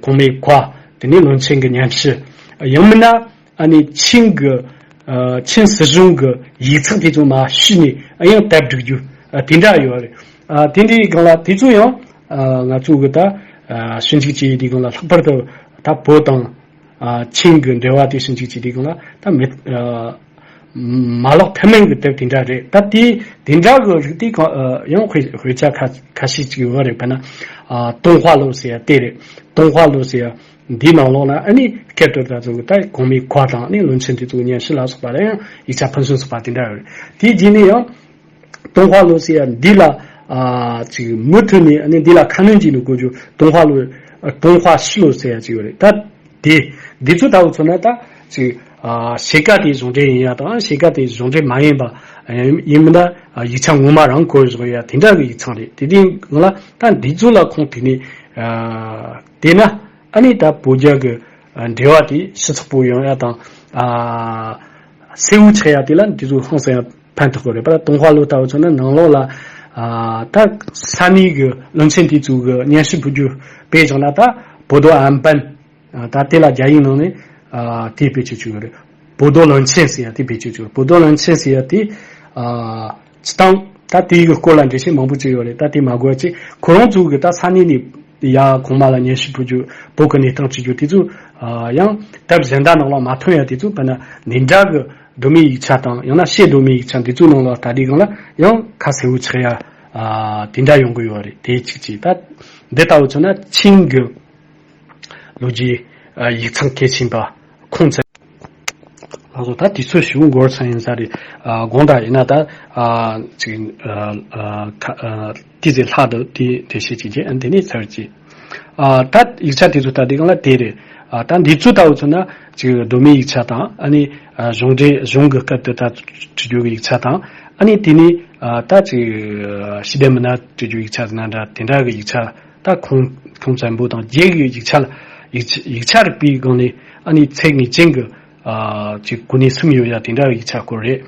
གོང་མའི་བཀའ། དེ་ནས་བློན་ཆེན་གྱི་སྙན་ཞུ། ཡང་མིན་ན་ཨ་ནི་ཆིང་གི། ཆིང་སྲིད་གཞུང་གི་ཡིག་ཚགས་དེ་ཚོ་མར་བཤུས་ནས་ཡང་དེབ་སྒྲིག་རྒྱུ་དེ་འདྲ་ཡོད་རེད། དེ་འདྲའི་སྒང་ལ་དེ་ཚོ་ཡང་ང་ཚོ་གི་ད་ཞིབ་འཇུག་བྱེད་ཡས་དེ་སྒང་ལ་ལྷག་པར་དུ་ད་བོད་དང་ཆིང་གི་འབྲེལ་བ་དེ་ཞིབ་འཇུག་བྱེད་དེ་སྒང་ལ་ད་མི་མ་ལག་ཐུན་མོང་གི་དེབ་དེ་འདྲ་རེད། ད་དེ་དེ་འདྲ་གི་རིགས་དེ་གང་ཡང་དཔེ་དཔེ་ཆ་ཁ་ཁ་ཤས་ཅིག་ཡོད་རེད། དཔེར་ན་ཏུང་ཧྭ་ལོ་ཟེར་ཡ་དེ་རེད། ཏུང་ཧྭ་ལོ་ཟེར་ཡ། འདིའི་ནང་ལོགས་ལ་ཨ་ནི་སྐད་དོད་ད་ཚོ་གི་ད་གོང་མའི་བཀའ་དང་ཨ་ནི་བློན་ཆེན་དེ་ཚོ་སྙན་ཞུ་ལ་སོགས་པ་ལ་ཡང་ཡིག་ཆ་ཕུན་སུམ་ཚོགས་པ་དེ་འདྲ་ཡོད་རེད། དེའི་རྗེས་ནས་ཡང་ཏུང་ཧྭ་ལོ་ཟེར་ཡ་འདི་ལ་ཨ་ཅིག་མུ་མཐུད་ནས་ཨ་ནི་འདི་ལ་ཁ་སྣོན་བྱས་ནས་འགོ་རྒྱུ། ཏུང་ཧྭ་ལོ། ཏུང་ཧྭ་ཤི་ལོ་ཟེར་ཡ་ཅིག་ཡོད་རེད། ད་དེ་འདི་ཚོ་ལྟ་བུ་མཚོན་ན་ད་ཅིག་ཨ་ཕྱེད་ཀ་དེ་གཞུང་འབྲེལ་ཡིན་ཡ་དང་ཕྱེད་ཀ་དེ་གཞུང་འབྲེལ་མ་ཡིན་པ་ཡིན་མིན་ད་ཡིག་ཆ་ངོ་མ་རང་བཀོད་བཞག་ཡ་དེ་འདྲ་གི་ཡིག་ཚང་རེད། དེ་དེ་ལ་ད་འདི་ཚོ་ལ་ཁུངས་དེ་ནས་ཨ་བལྟས་ན། ཨ་ནི་ད་བོད་རྒྱ་གི་ཨ་འབྲེལ་བ་དེ་ཞིབ་ཚགས་པོ་ཡོང་ཡ་དང་། ཨ་གསལ་བོ་ཆགས་ཡ་དེ་ལ་འདི་ཚོ་ཧང་སང་ཡ་ཕན་ཐོགས་གི་རེད་པ། ཏུང་ཧྭ་ལོ་ལྟ་བུ་མཚོན་ན་ནང་ལོགས་ལ་ཨ་ད་ས་གནས་གི་བློན་ཆེན་དེ་ཚོ་གི་སྙན་ཞུ་ཕུལ་རྒྱུ་དཔེ་བཞག་ན་ད་博多安班། ད་དེ་ལ་རྒྱ་ཡིག་ནང་ནས་ཨ་དེ་བེད་སྤྱོད་བྱེད་ཀྱི་རེད། 博多 བློན་ཆེན་ཟེར་ཡ་དེ་བེད་སྤྱོད་བྱེད་ཀྱི་རེད། 博多 བློན་ཆེན་ཟེར་ཡ་དེ་ཨ་སྤྱིར་བཏང་ད་དེ་ཡི་སྐོར་ལ་འགྲེལ་བཤད་མང་པོ་བྱས་ཡོད་རེད། ད་དེ་མ་དགོས་ཅིག་ཁོ་རང་ཚོ་གི་ད་ས་གནས་ནས་ཡ་གོང་མ་ལ་སྙན་ཞུ་ཕུལ་རྒྱུ། བོད་ཀྱི་གནས་སྟངས་བྱེད་རྒྱུ་དེ་ཚོ་ཨ་ཡང་དེབ་གཞན་དག་ནང་ལ་མ་ཐོན་ཡ་དེ་ཚོ་དཔེར་ན་འདི་འདྲ་གི་མདོ་སྨད་ཡིག་ཆ་དང་ཡང་ན་ཕྱེད་མདོ་སྨད་ཡིག་ཆ་འདི་ཚོའི་ནང་ལ་ད་དེ་སྒང་ལ་ཡང་ཁ་གསལ་བོ་ཆགས་ཡ་ཨ་དེ་འདྲ་ཡོང་གི་ཡོད་རེད། དེ་གཅིག་བྱས། ད་འདི་ལྟ་བུ་མཚོན་ན་ཆིང་གི་ལོ་རྒྱུས་ཡིག་ཚང་གལ་ཆེན་པ་ཁུངས་བཙན། ལགས་སོ། ད་དུས་ཚོད་ཞེ་པོ་འགོར་ཚར་ཡིན་ས་རེད། དགོངས་དག་ཡིན་ན་ད་ཅིག་ཏི་ཙི་ལྷག་འདུག་དེ་འགྲེལ་བཤད་ཅིག་བྱས། དེ་ནས་ཚར་གཅིག་ད་ཡིག་ཆ་དེ་ཚོ་ད་དེ་གང་ལ་དེ་རེད། ད་འདི་ཚོ་ལྟ་བུ་མཚོན་ན་ཅིག་མདོ་སྨད་ཡིག་ཆ་དང་ཨ་ནི་གཞུང་འབྲེལ་གཞུང་གི་སྐབས་དུ་ད་བྲི་རྒྱུ་གི་ཡིག་ཆ་དང་ཨ་ནི་དེ་ནས་ད་ཅིག་ཕྱི་རྒྱལ་མི་སྣ་བྲི་རྒྱུ་ཡིག་ཆ་ཟེར་ན་འདྲ་དེ་འདྲ་གི་ཡིག་ཆ། ད་ཁུངས་ཁུངས་བཙན་པོ་དང་རྒྱའི་ཡིག་ཆ་ལ་ཡིག་ཡིག་ཆ་རིག་པའི་སྒང་ནས་ཨ་ནི་ཚད་ངེས་ཅན་གྱི་ཨ་ཅིག་གོ་གནས་སུམ་ཡོད་ཡ་དེ་འདྲ་ཡིག་ཆ་སྐོར་རེད།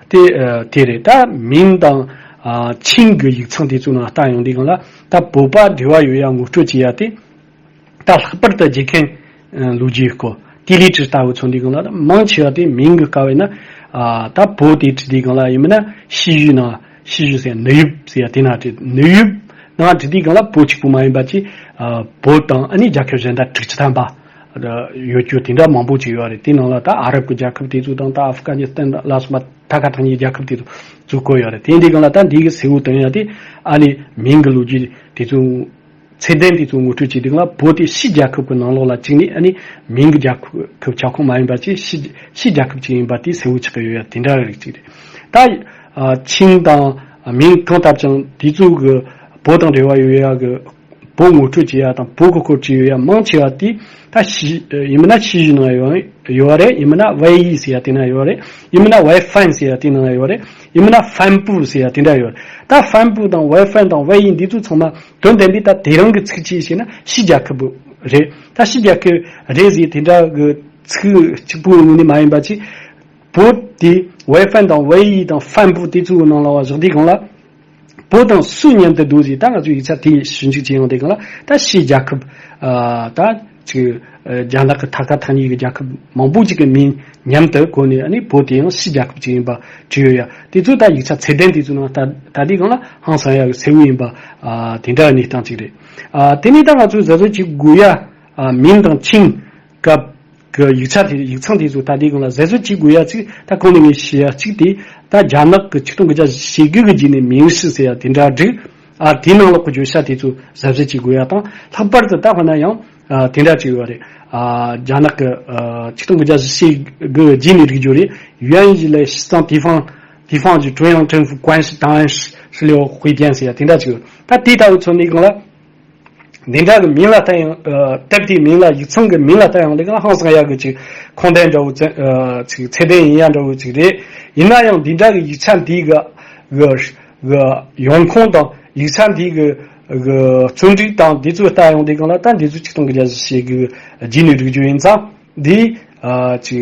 དེ་ཨ་དེ་རེད། ད་མིང་དང་ཨ་ཆིང་གི་ཡིག་ཚང་དེ་ཚོ་ནང་ལྟ་ཡོང་དུས་སྒང་ལ་ད་བོད་པ་འབྲེལ་བ་ཡོད་ཡ་ངོ་སྤྲོད་བྱེད་ཡ་དེ། ད་ལྷག་པར་དུ་རྗེ་མཁན་ལོ་རྒྱུས་སྐོར་ཏི་ལི་ཀྲི་ལྟ་བུ་མཚོན་དུས་སྒང་ལ་མང་ཆེ་བ་དེ་མིང་གི་སྐབས་ཡིན་ན་ཨ་ད་བོད་དེ་བྲིས་དུས་སྒང་ལ་ཡིན་མིན་ན་ཤི་ཡུལ་ནང་ཤི་ཡུལ་ཟེར་ནི་ཡུབ་ཟེར་ཡ་དེ་ན་བྲིས། ནི་ཡུབ་ནང་བྲིས་དུས་སྒང་ལ་བོད་གཅིག་པུ་མ་ཡིན་པ་ཅིག་ཨ་བོད་དང་ཨ་ནི་རྒྱལ་ཁབ་གཞན་དག་དྲུག་ཅུ་ཐམ་པ་ཡོད་རྒྱུ་དེ་འདྲ་མང་པོ་ཅིག་ཡོད་རེད། དེ་ནང་ལ་ད་ཨ་རབ་ཀྱི་རྒྱལ་ཁབ་དེ་ཚོ་དང་ད་ཨ་ཧྥི་ག་ནི་སི་ཐན་ལ་སོགས་པ་ཐ་ཁ་ཐང་ཉིའི་རྒྱལ་ཁབ་དེ་ཚོ་བཀོད་ཡོད་རེད། དེ་འདི་སྒང་ལ་ད་འདི་གི་གསལ་བོ་སྟོན་ཡ་དེ་ཨ་ནི་མིང་གི་ལོ་རྒྱུས་དེ་ཚོ། ཚད་ལྡན་དེ་ཚོ་ངོ་སྤྲོད་བྱེད་དུས་ལ་བོད་དེ་ཕྱིའི་རྒྱལ་ཁབ་ཀྱི་ནང་ལོགས་ལ་བཅུག་ནས་ཨ་ནི་མིང་གི་རྒྱལ་ཁབ་ཁྱབ་ཁོངས་མ་ཡིན་པ་ཅིག་ཕྱི་ཕྱིའི་རྒྱལ་ཁབ་ཅིག་ཡིན་པ་དེ་གསལ་བོ་ཆགས་ཀྱི་ཡོད་ཡ་དེ་འདྲ་རིགས་ཅིག་རེད། ད་ཨ་ཆིང་དང་མིང་གང་བཏགས་ཀྱང་དེ་ཚོ་གི་བོད་དང་འབྲེལ་བ་ཡོད་ཡ་གི་བོད་ངོ་སྤྲོད་བྱེད་ཡ་དང་བོད་ཀྱི་སྐོར་བྲིས་ཡོད་ཡ་མང་ཆེ་བ་དེ་ད་ཕྱི་ཡིན་མིན་ན་ཕྱི་གཞུང་ནང་ཡོད་ཡོད་རེད། ཡིན་མིན་ན་ཝེ་ཡི་ཟེར་ཡ་དེ་ན་ཡོད་རེད། ཡིན་མིན་ན་ཝེ་ཧྥན་ཟེར་ཡ་དེ་ན་ཡོད་རེད། ཡིན་མིན་ན་ཧྥན་པུ་ཟེར་ཡ་དེ་འདྲ་ཡོད་རེད། ད་ཧྥན་པུ་དང་ཝེ་ཧྥན་དང་ཝེ་ཡི་འདི་ཚོ་ཚང་མ་དོན་དམ་པའི་ད་དེ་རིང་གི་ཚིག་ཅིག་བཤད་ན་ཕྱིའི་རྒྱལ་ཁབ་རེད། ད་ཕྱིའི་རྒྱལ་ཁབ་རེད་ཟེར་དེ་འདྲ་གི་ཚིག་གཅིག་པུའི་ངོས་ནས་མ་ཡིན་པ་ཅིག་བོད་དེ་ཝེ་ཧྥན་དང་ཝེ་ཡི་དང་ཧྥན་པུ་དེ་ཚོའི་ནང་ལ་བ་བཞག་དུས་སྒང་ལ་བོད་དང་སུ་མཉམ་དུ་འདུག་ཟེར་ད་ང་ཚོས་ཡིག་ཆ་དེ་ཞིབ་འཇུག་བྱེད་ཡོང་དུས་སྒང་ལ་ད་ཕྱིའི་རྒྱལ་ཁབ་ཨ་ད་ཅིག་ཨ་རྒྱ་ནག་གི་ཐ་ཁ་ཐ་སྙད་ཀྱི་རྒྱལ་ཁབ་མང་པོ་ཅིག་གི་མིང་མཉམ་དུ་བཀོད་ནས་ཨ་ནི་བོད་དེ་ཡང་ཕྱིའི་རྒྱལ་ཁབ་ཅིག་ཡིན་པ་བྲིས་ཡོད་ཡ། དེ་ཚོ་ད་ཡིག་ཆ་ཚད་ལྡན་དེ་ཚོའི་ནང་ད་ད་དེའི་སྒང་ལ་ཧང་སང་ཡ་གི་གསལ་བོ་ཡིན་པ་ཨ་དེ་འདྲ་གནས་སྟངས་ཅིག་རེད། ཨ་དེ་ནས་ད་ང་ཚོས་གཟབ་གཟབ་བྱེད་དགོས་ཡ་ཨ་མིང་དང་ཆིང་སྐབས་ཀྱི་ཡིག་ཆ་དེ་ཡིག་ཚང་དེ་ཚོ་ད་དེའི་སྒང་ལ་གཟབ་གཟབ་བྱེད་དགོས་ཡ་ཅིག་ད་གོང་ནས་ངས་ཞུ་ཡ་གཅིག་དེ་ད་རྒྱ་ནག་གི་ཆིག་སྟོང་དགུ་བརྒྱ་ཞེ་དགུ་གི་རྗེས་ནས་མིང་ཧྲི་ཟེར་ཡ་དེ་འདྲ་བསྒྲིགས། ཨ་དེའི་ནང་ལོགས་ཀྱི་བརྗོད་བྱ་དེ་ཚོ་གཟབ་གཟབ་བྱེད་དགོས་ཡ་དང་། ལྷག་པར་དུ་ད་ཧོ་ན་ཡང་ཨ་དེ་འདྲ་ཅིག་ཡོད་རེད། ཨ་རྒྱ་ནག་གི་ཨ་ཆིག་སྟོང་དགུ་བརྒྱ་ཞེ་དགུ་རྗེས་ནས་བསྒྲིགས་རྒྱུ་རེད། 原以来西藏地方地方及中央政府关系档案十六回电ཟེར་ཡ་དེ་འདྲ་ཅིག་ཡོད། ད་དེ་ལྟ་བུ་ཚོ་ནི་གང་ལ། འདི་འདྲ་གི་མིང་ལ་ལྟ་ཡང་ཨ་དེབ་དེའི་མིང་ལ་ཡིག་ཚང་གི་མིང་ལ་ལྟ་ཡང་ལས་ཀ་ཧང་སང་ཡག་གི་ཅིག་ཁུངས་ལྡན་འདྲ་བོ་ཚད་ཨ་ཅིག་ཚད་ལྡན་ཡིན་ཡ་འདྲ་བོ་ཅིག་རེད། ཡིན་ན་ཡང་འདི་འདྲ་གི་ཡིག་ཆ་འདི་གི་གི་གི་ཡོང་ཁུངས་དང་ཡིག་ཆ་འདི་གི་ གི་རྩོམ་རིག་དང་འདི་ཚོ་ལྟ་ཡོང་དུས་སྒང་ལ། ད་འདི་ཚོ་ཆིག་སྟོང་དགུ་བརྒྱ་བཞི་བཅུ་ཞེ་དགུ་རྗེས་ནས་བསྒྲིགས་རྒྱུ་ཡིན་ཙང་། འདི་ཨ་ཅིག་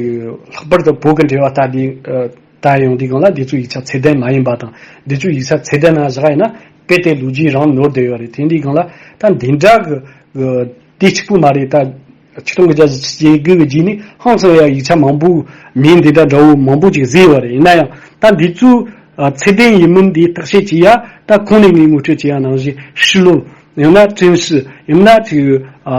ལྷག་པར་དུ་བོད་ཀྱི་འགྲེལ་པ་ལྟ་དུས་ཨ་ལྟ་ཡོང་དུས་སྒང་ལ། འདི་ཚོ་ཡིག་ཆ་ཚད་ལྡན་མ་ཡིན་པ་དང་། འདི་ཚོ་ཡིག་ཆ་ཚད་ལྡན་ནང་བཞག་ཡིན་ན་དཔེ་དེ་ལོ་རྒྱུས་རང་ནོར་བསྡད་ཡོད་རེད། དེ་འདི་སྒང་ལ་ད་འདི་འདྲ་གི་གི་དེ་གཅིག་པུ་མ་རེད། ད་ཆིག་སྟོང་དགུ་བརྒྱ་བཞི་བཅུ་ཞེ་དགུ་གི་རྗེས་ནས་ཧང་སང་ཡ་ཡིག་ཆ་མང་པོ་མིང་འདི་འདྲ་འདྲ་བོ་མང་པོ་ཅིག་བཟོས་ཡོད་རེད། ཡིན་ན་ཡང་ད་འདི་ཚོ་ཨ་ཚད་ལྡན་ཡིན་མིན་འདི་བརྟག་དཔྱད་བྱེད་ཡ། ད་གོང་ནས་ངས་ངོ་སྤྲོད་བྱེད་ཡ་ནང་བཞིན་ཧྲི་ལོ། ཡང་ན་ཀྲིན་ཧྲི། ཡང་ན་ཅིག་ཨ་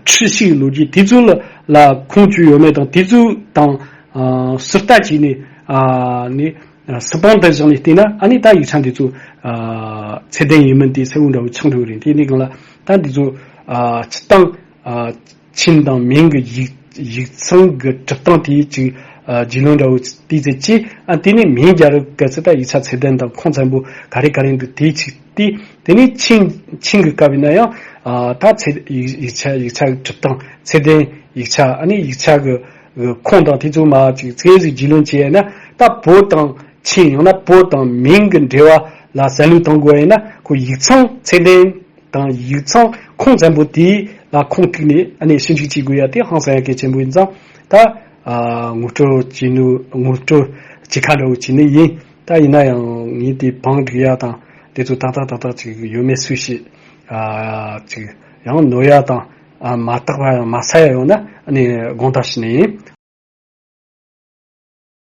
ཁྲི་ཞིག་ལོ་རྒྱུས་དེ་ཚོ་ལ་ལ་ཁུངས་བཅོལ་ཡོད་མེད་དང་། དེ་ཚོ་དང་ཨ་ཟུར་ལྟ་བྱས་ནས་ཨ་ནི་ཨ་སི་པན་དུ་བཞག་ནས་བལྟས་ན། ཨ་ནི་ད་ཡིག་ཆ་འདི་ཚོ་ཨ་ཚད་ལྡན་ཡིན་མིན་དེ་གསལ་བོ་འདྲ་བོ་ཆགས་འགྲོ་གི་རེད། དེ་ནས་སྒང་ལ་ད་འདི་ཚོ་ཨ་སྤྱིར་བཏང་ཨ་ཆིངས་དང་མིང་གི་ཡིག་ཡིག་ཚང་གི་སྒྲུབ་སྟངས་དེ་ཅིག་ཨ་རྒྱུས་ལོན་འདྲ་བོ་དེ་ཚོ་བྱས། ཨ་དེ་ནས་མིང་རྒྱག་རེས་ག་ཚོད་ད་ཡིག་ཆ་ཚད་ལྡན་དང་ཁུངས་བཙན་པོ་ག་རེ་ག་རེ་འདུག་དེ་ཅིག་བལྟས། དེ་ནས་ཆིངས་ཆིངས་ཀྱི་སྐབས་ཡིན་ན་ཡང་ཨ་ད་ཚད་ཡིག་ཡིག་ཆ་ཡིག་ཆ་གི་སྒྲུབ་སྟངས། ཚད་ལྡན་ཡིག་ཆ། ཨ་ནི་ཡིག་ཆ་གི་གི་ཁུངས་དང་དེ་ཚོ་མར་ཅིག་ཙེ་ཟིག་རྒྱུས་ལོན་བྱས་ན། ད་བོད་དང་ཆིངས། ཡང་ན་བོད་དང་མིང་གི་འབྲེལ་བ་ལ་གསལ་ལོས་གཏོང་དགོས་ཡིན་ན། ཁོ་ཡིག་ཚང་ཚད་ལྡན་དང་ཡིག་ཚང་ཁུངས་བཙན་པོ་དེ་ལ་ཁུངས་གཏུགས་ནས་ཨ་ནི་ཞིབ་འཇུག་བྱེད་དགོས་ཡ་དེ་ཧང་སང་ཡ་གལ་ཆེན་པོ་ཡིན་ཙང་། ད་ཨ་ངོ་སྤྲོད་བྱེད་ནོ་ངོ་སྤྲོད་བྱེད་ཁ་འདྲ་བོ་བྱེད་ནི་ཡིན། ད་ཡིན་ན་ཡང་ངས་དེ་བང་སྒྲིག་ཡ་དང་དེ་ཚོ་ཏག་ཏག་ཏག་ཏག་ཅིག་ཡོད་མེད་སུས་ཤེས། ཨ་ཅིག་ཡང་ནོར་ཡ་དང་ཨ་མ་དག་པ་ཡང་མ་གསལ་ཡ་ཡོད་ན་ཨ་ནི་དགོངས་དག་ཞུ་ནི་ཡིན།